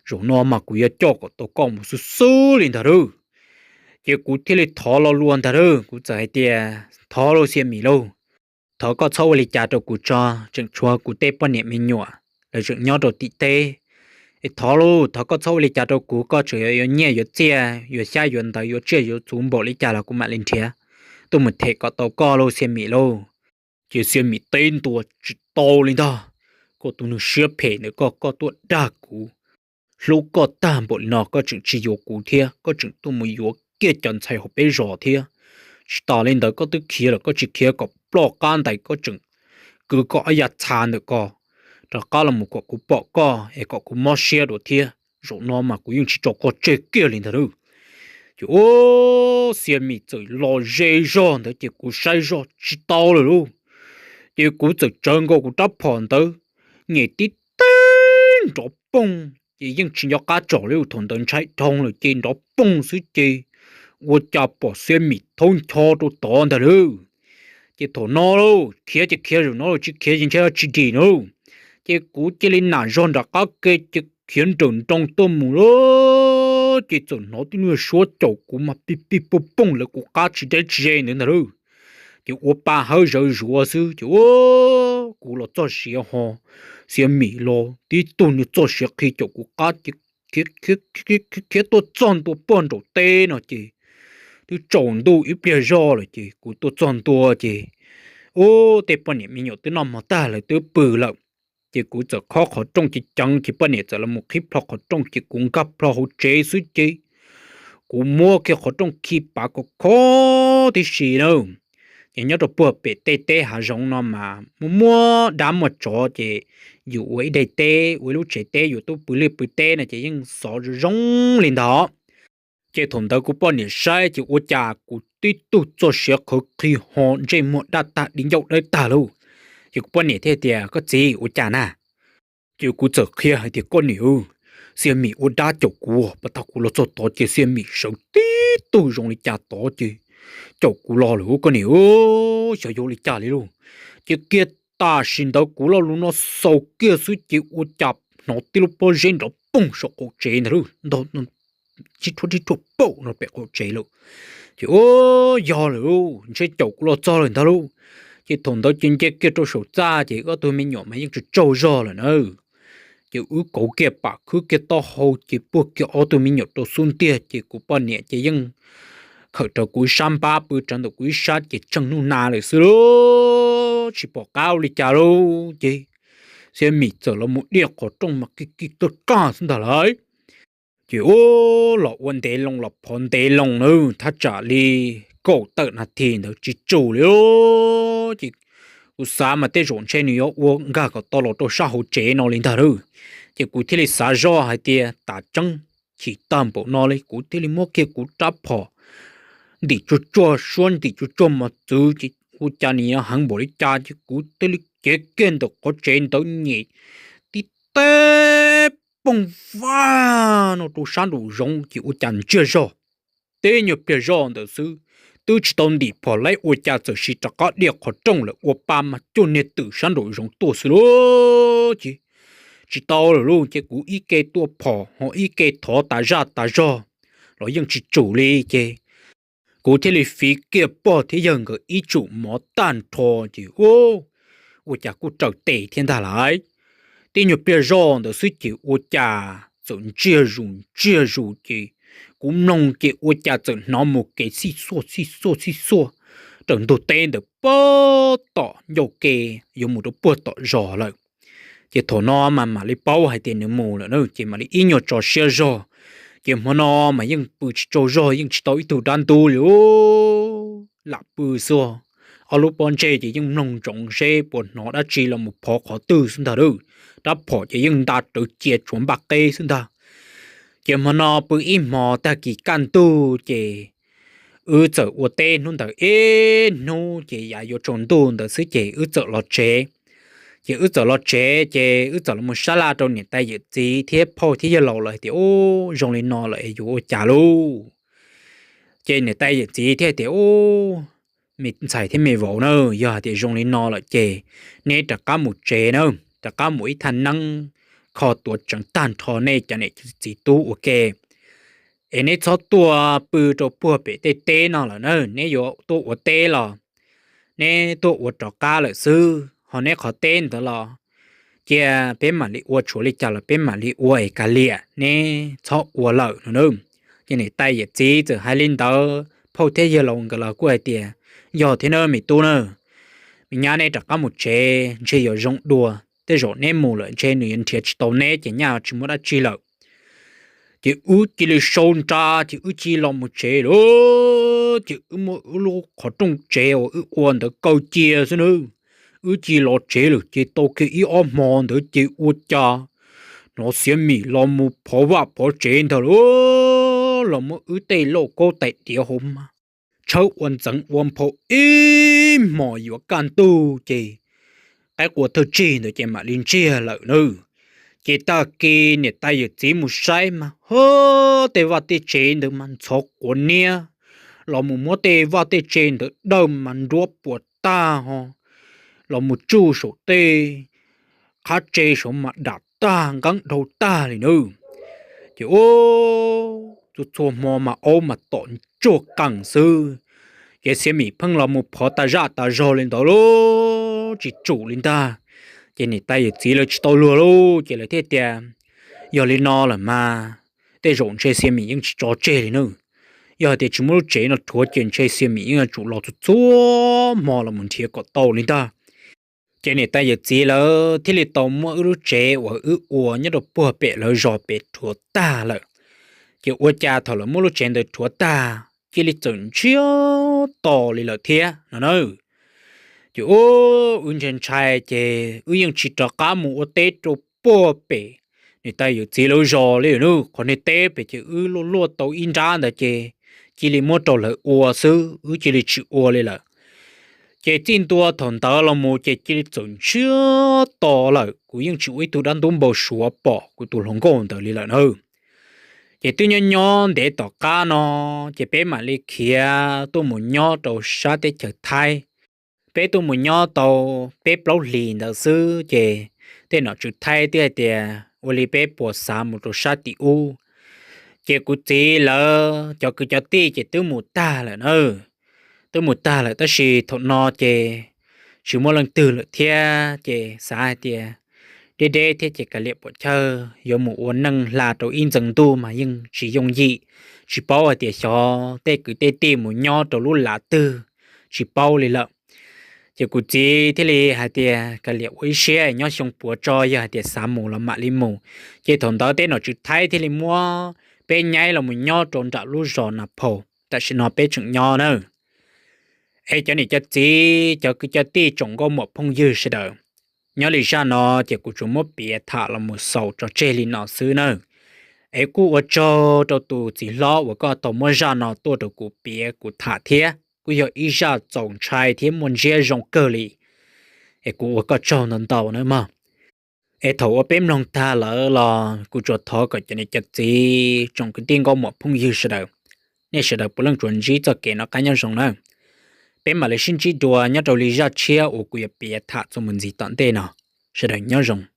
Zaum no mas kuv yuav coj kom tau koj mus xwb xwb li ntag lauj. Ces kuv thiaj li thov lo lus ntag lauj, kuv txawm hais tias, Thov lauj Xia Mim lauj, thov koj txhob ua li cas rau kuv tso, tseem tshuav kuv tej poj niam me nyuam lawv tseem nyob rau tim teb. Es thov lauj, thov koj txhob ua li cas rau kuv, koj tseem yuav nyiaj yuav txiaj yuav xyab yuav ntawv yuav tsiaj yuav txhuv npaum li cas los kuv mam li nrhiav tuaj mus them kom tau koj lauj Xia Mim lauj. Ces Xia Mim teb ntua, Tsis tau li ntag, koj tus neeg siab phem ntawm koj, koj tuaj dag kuv, hlub koj tag npaum li no koj tseem tsis yuav kuv thiab, koj tseem tuaj mus yuav kiag cov ntxhais hauv peb zos thiab. Tsis tas li ntawd koj twb khiav lawm koj tsis khiav kom ploj qab ntais, koj tseem kwv koj ob yav txha ntawm koj rov qab los mus kom kuv pom koj es kom kuv mob siab dua thiab. Zaum no mas kuv yeej tsis tso koj tseg kiag li ntag lauj. Ces ua Xia Mim txawm los ze zog ntawd ces kuv saib zog tsis tau lawm lauj. Ces kuv txawm tsawv nkaus kuv rab phom ntawd, nyem tib teg nrov poog ces yeej tsis nco qab tsaug li, thaum ntawd ntshai dhau lawm ces nrov poog xwb ces ua cas pom Xia Mim thaub ncho rau tod ntag lauj. Ces thaum no lauj, khiav ces khiav zaum no, tsis khiav ces ntshai tsis dim no. Ces kuv cia li nam zog nram qab ke ces khiav nrawm nroos tuaj mus lauj, ces txawm hnov tib lub suab caum kuv mas pig pig poog poog lawv kuv qab tsis deb tsis ze ntawd ntag lauj. Ces ua pa hawb zawv zuav xwb ces ua kuv los txoj siav ho, Xia Mim los tib tug niag txoj siav qhi caum kuv qab ces khiav tuaj txog ntua puag nraum teb no ces twb tsaus ntuj ib pliag zog lawm ces kuv tuaj txog ntua ces ua tej poj niam me nyuam twb noj mov tag lawm twb pw lawm. Ces kuv txawm khob qhov rooj ceev ceev ces poj niam txawm los mus qhib plho qhov rooj ces kuv nkag plho hauv tsev xwb ces kuv muab kiag qhov rooj khi pav khov khov tib si na. Ces nyob rau puag pem tej teb hav zoov no mas muaj muaj dab muaj tsov ces yus ua ib daim teb ua ib lub tsev teb yus tuaj pw liaj pw teb no ces yeej xov zoo zoo li ntawd. Ces thaum ntawd kuv poj niam saib ces ua cas kuv tib tug txoj siav qhawv qhi ho ntsej muag daj tag di ncauj dawb tag lauj. Ces kuv poj niam thiaj tias, Koj txiv, ua cas na? Ces kuv txawm qhia hais tias, Koj niam, Xia Mim ua dab caum kuv, pas tag kuv los txog tod ces Xia Mim sawv tib tug zoo li cas tod ces caum kuv los lawm koj niam, xyov yuav ua li cas li lauj. Ces kiag tam sim ntawd kuv lo lus no xaus kiag xwb ces ua cas hnov tib lub pob zeb nrov poog saum qaum tsev ntag lauj, sib rhuab sib rhuab paum no pem qaum tsev lawm. Ces ua yog lawm, ntshe caum kuv los txog lawm ntag lauj. Ces thaum ntawd ces nce kiag rau saum txaj ces ob tug me nyuam mas yeej tsaug tsaug zog lawm na. Ces wb kauv kiag pam khwb kiag taub hau ces puag kiag ob tug me nyuam rau xub ntiag ces kuv poj niam ces yeej khawm rau kuv ib sab npab pw rau ntawm kuv ib sab ces tseeg nub na lawm xwb lauj, tsis pom qab ua li cas lauj. Ces Xiab Mim txawm los mus diaj qhov rooj mas kig kig kaj kaj xwb ntag lauj. Ces ub, los ua ntev loo los phov ntev loo na, thaj tsam li kaum tawm nas this ntawd tsis tsum li. Ces kuv xav mas tej zaum ntshe nws yuav ua nkag kom tau los rau sab hauv tsev no li ntag lauj. Ces kuv thiaj li xav zoj hais tias tas tseeb, chim tag npaum no li kuv thiaj li muab kiag kuv rab phom ntim tsuag tsuag suab, ntim tsuag tsuag mos txwv ces ua cas nws yuav heev npaum li cas ces kuv thiaj li cev kiag ntawm qhov tsev ntawd nyem tib teb poog vag no rau sab nraum zoov ces ua cas ntsiag zog. Tib nyuag pliag zoj ntawd xwb, twb tsis tau ntim phom laib ua cas txawm sis rov qab diaj qhov rooj lawm, ua pa mas cuag niag twm sab nraum zoov tuaj xwb lauj. Ces tsis tau lawm lauj, ces kuv ib ke tua phom ho ib ke thov tas zaj tas zog los yeej tsis tsum li. Ces kuv thiaj li fiv kiag pog thiab yawg nkawd ib tsum mov tag nrho ces ub, ua cas kuj raws tes thiab ntag lauj. Tib nyuag pliag zoj ntawd xwb ces ua cas txawm ntsiag zus ntsiag zus ces kuv mloog ces ua cas txawm hnov mus kev xij xuaj xij xuaj xij xuaj raws ntug teb ntawd puag tom ncauj ke yuav mus rau puag tom zos lawm. Ces thaum no mas mam li paub hais tias nws mus lawm na, ces mam li ib nyuag tso siab zog. Ces hmo no mas yeej pw tsis tsaug zog, yeej tsis tau ib tug dab ntub li, lam pw xwb. Ob lub pob ntseg ces yeej mloog ntsoov seb puas hnov dab tsi los mus phov qhov twg xwb ntag lauj. Rab phom ces yeej nta rawv cia tshuav npaj qeb xwb ntag. Ces hmo no pw ib hmo, tag kis kaj ntug ces wb txawm ua teb hnub ntawd ib hnub ces yav yuav tsaus ntuj ntawd xwb ces wb txawm los tsev. Ces wb txawm los tsev ces wb txawm los mus sab laj rau niam tais yawm txiv thiab phauj thiab yawg laus lawm hais tias, Ub, zoo li no lawm es yuav ua cas lauj? Ces niam tais yawm txiv thiaj tias, Ub, me ntxhais thiab me vauv na, yog hais tias zoo li no lawm ces neb rov qab mus tsev na, rov qab mus ib thaj neeb kho tuav tseev tag nrho nej cov niam txiv tub ua ke, es neb txhob tuaj pw rau puag pem tej teb no lawm na. Neb yuav tuaj ua teb los neb tuaj ua rov qab lawm xwb, ho neb qhov teb ntawd los cia peb mam li ua, tshuav li cas los peb mam li ua es kav liam, neb txhob ua lawm no na. Ces niam tais yawm txiv txawm hais li ntawd, phauj thiab yawg laus nkawd los kuj hais tias, Yog thiab na me tub na, me nyab neb rov qab mus tsev ntshe yuav zoo dua, tej zaum neb mus lawm ntshe nws yuav nrhiav tsis tau neb ces nyaj tsis muaj dab tsi lawm. Ces wb cia li sau nra ces wb cia li los mus tsev lawm. Ces wb muab wb lub qhov rooj tsev uas wb ua ntawd kaw cia xwb na, wb cia li los tsev lawm. Ces tau kiag ib ob hmo ntawd ces ua cas hnov Xiav Mim los mus phov vaj phov tsev ntag lauj, los muab wb tej lauj kaub tais diav hauv mas tshawb ua ntxeev ua nphau ib hmos yuav kaj ntug ces qaib qua thawj tsig ntawd ces mam li ntsiag lawm na. Ces tag kis niam tais yawm txiv mus saib mas hub, tej vaj tej tsev ntawd mas ntxhov quav niab, los mus muab tej vaj tej tsev ntawd dawj mas nruab puas tag ho, los mus tsuj saum tej qhab tsev saud mas dam tag nqeeb dhau tag li na. Ces ub, txhua txhua hmo mas aub mas tom ntsuag qees xwb. Ces Xiav Mim pheej los mus phov tas zaj tas zog li ntawd lauj, tsis tsum li ntag. Ces niam tais yawm txiv lawv tsis tau luag lauj, ces lawv thiaj tias, Yog li no lawm mas tej zaum ntshe Xiav Mim yeej tsis tso tseg li na. Yog hais tias tsis muab lub tsev no rhuav ces ntshe Xiav Mim yeej yuav tsum los txhua txhua hmo los mus nrhiav kom tau li ntag. Ces niam tais yawm txiv lawv thiaj li tau muab wb lub tsev uas wb ua nyob rau puag pem lawv zos pem rhuav tag lawm. Ces ua cas thaum lawv muab lub tsev ntawd rhuav tag, cia li txawm ntsiag to li lawm thiab no na. Ces ub, wb ntshai ntshai ces wb yeej tsis rov qab mus ua teb rau puag pem niam tais yawm txiv lawv zos li na. Qhov niag teb pem ces wb luaj luaj tau ib nrab ntawd ces cia li muab rau lawv ua xwb, wb cia li tsis ua li lawm. Ces txij ntua thaum ntawd los mus ces cia li txawm ntsiag to lawm, kuv yeej tsis ua ib tug dab ntub npau suav pom kuv tus hluas nkauj ntawd li lawm na. Ces twb nyob nyob ntev tom qab no, ces peb mam li khiav tuaj mus nyob rau sab teb chaws Thaib. Peb tuaj mus nyob tau peb plaub hlis ntawd xwb ces tej nom tswv Thaib twb hais tias ua li peb puas xav mus rau sab tim ub. Ces kuv txiv lawv cov kwv cov tij ces twb mus tag lawm na, twb mus tag lawm tab sis thaum no ces tsis muaj leej twg lawm thiab ces xav hais tias deb deb thiab ces kav liam pom chaw yuav mus ua neej hla rau ib ntxees ntuj mas yeej tsis yooj yim, tsis paub hais tias xyov tej kwv tej tij mus nyob rau lub lav twg, tsis paub li lawm. Ces kuv txiv thiaj li hais tias kav liam ua ib siab nyob xyoo puav tso, yog hais tias xav mus los mam li mus. Ces thaum ntawd tej nom tswv Thaib thiaj li muab peb nyaib los mus nyob rau nram lub zos Nas Phaus tam sim no peb tseem nyob na. Es cov niam cov txiv, cov kwv cov tij, tsoom nkauj muam phooj ywg sawv daws, nyob li zaj no ces kuv tsuas muab piav tham los mus xaus tso tseg li no xwb na. Es kuj ua tsaug rau tus txiv hlob uas koj tau muab zaj no tuaj rau kuv piav kuv tham thiab, kuj yog ib zaj txaus ntshai thiab muaj ntsiab zoo kawg li. Es kuv ua koj tsaug ntau ntau nawb mog. Es thaum uas peb mloog tag lawm los kuv tsuas thov kom cov niam cov txiv, tsoom kwv tij nkauj muam phooj ywg sawv daws, nej sawv daws puav leej tsuas ntsib txoj kev noj qab nyob zoo nawb. Peb mam li sib ntsib dua nyob rau li zaj tshiab uas kuv yuav piav tham txuas mus ntxiv tom ntej no. Sawv daws nyob zoo.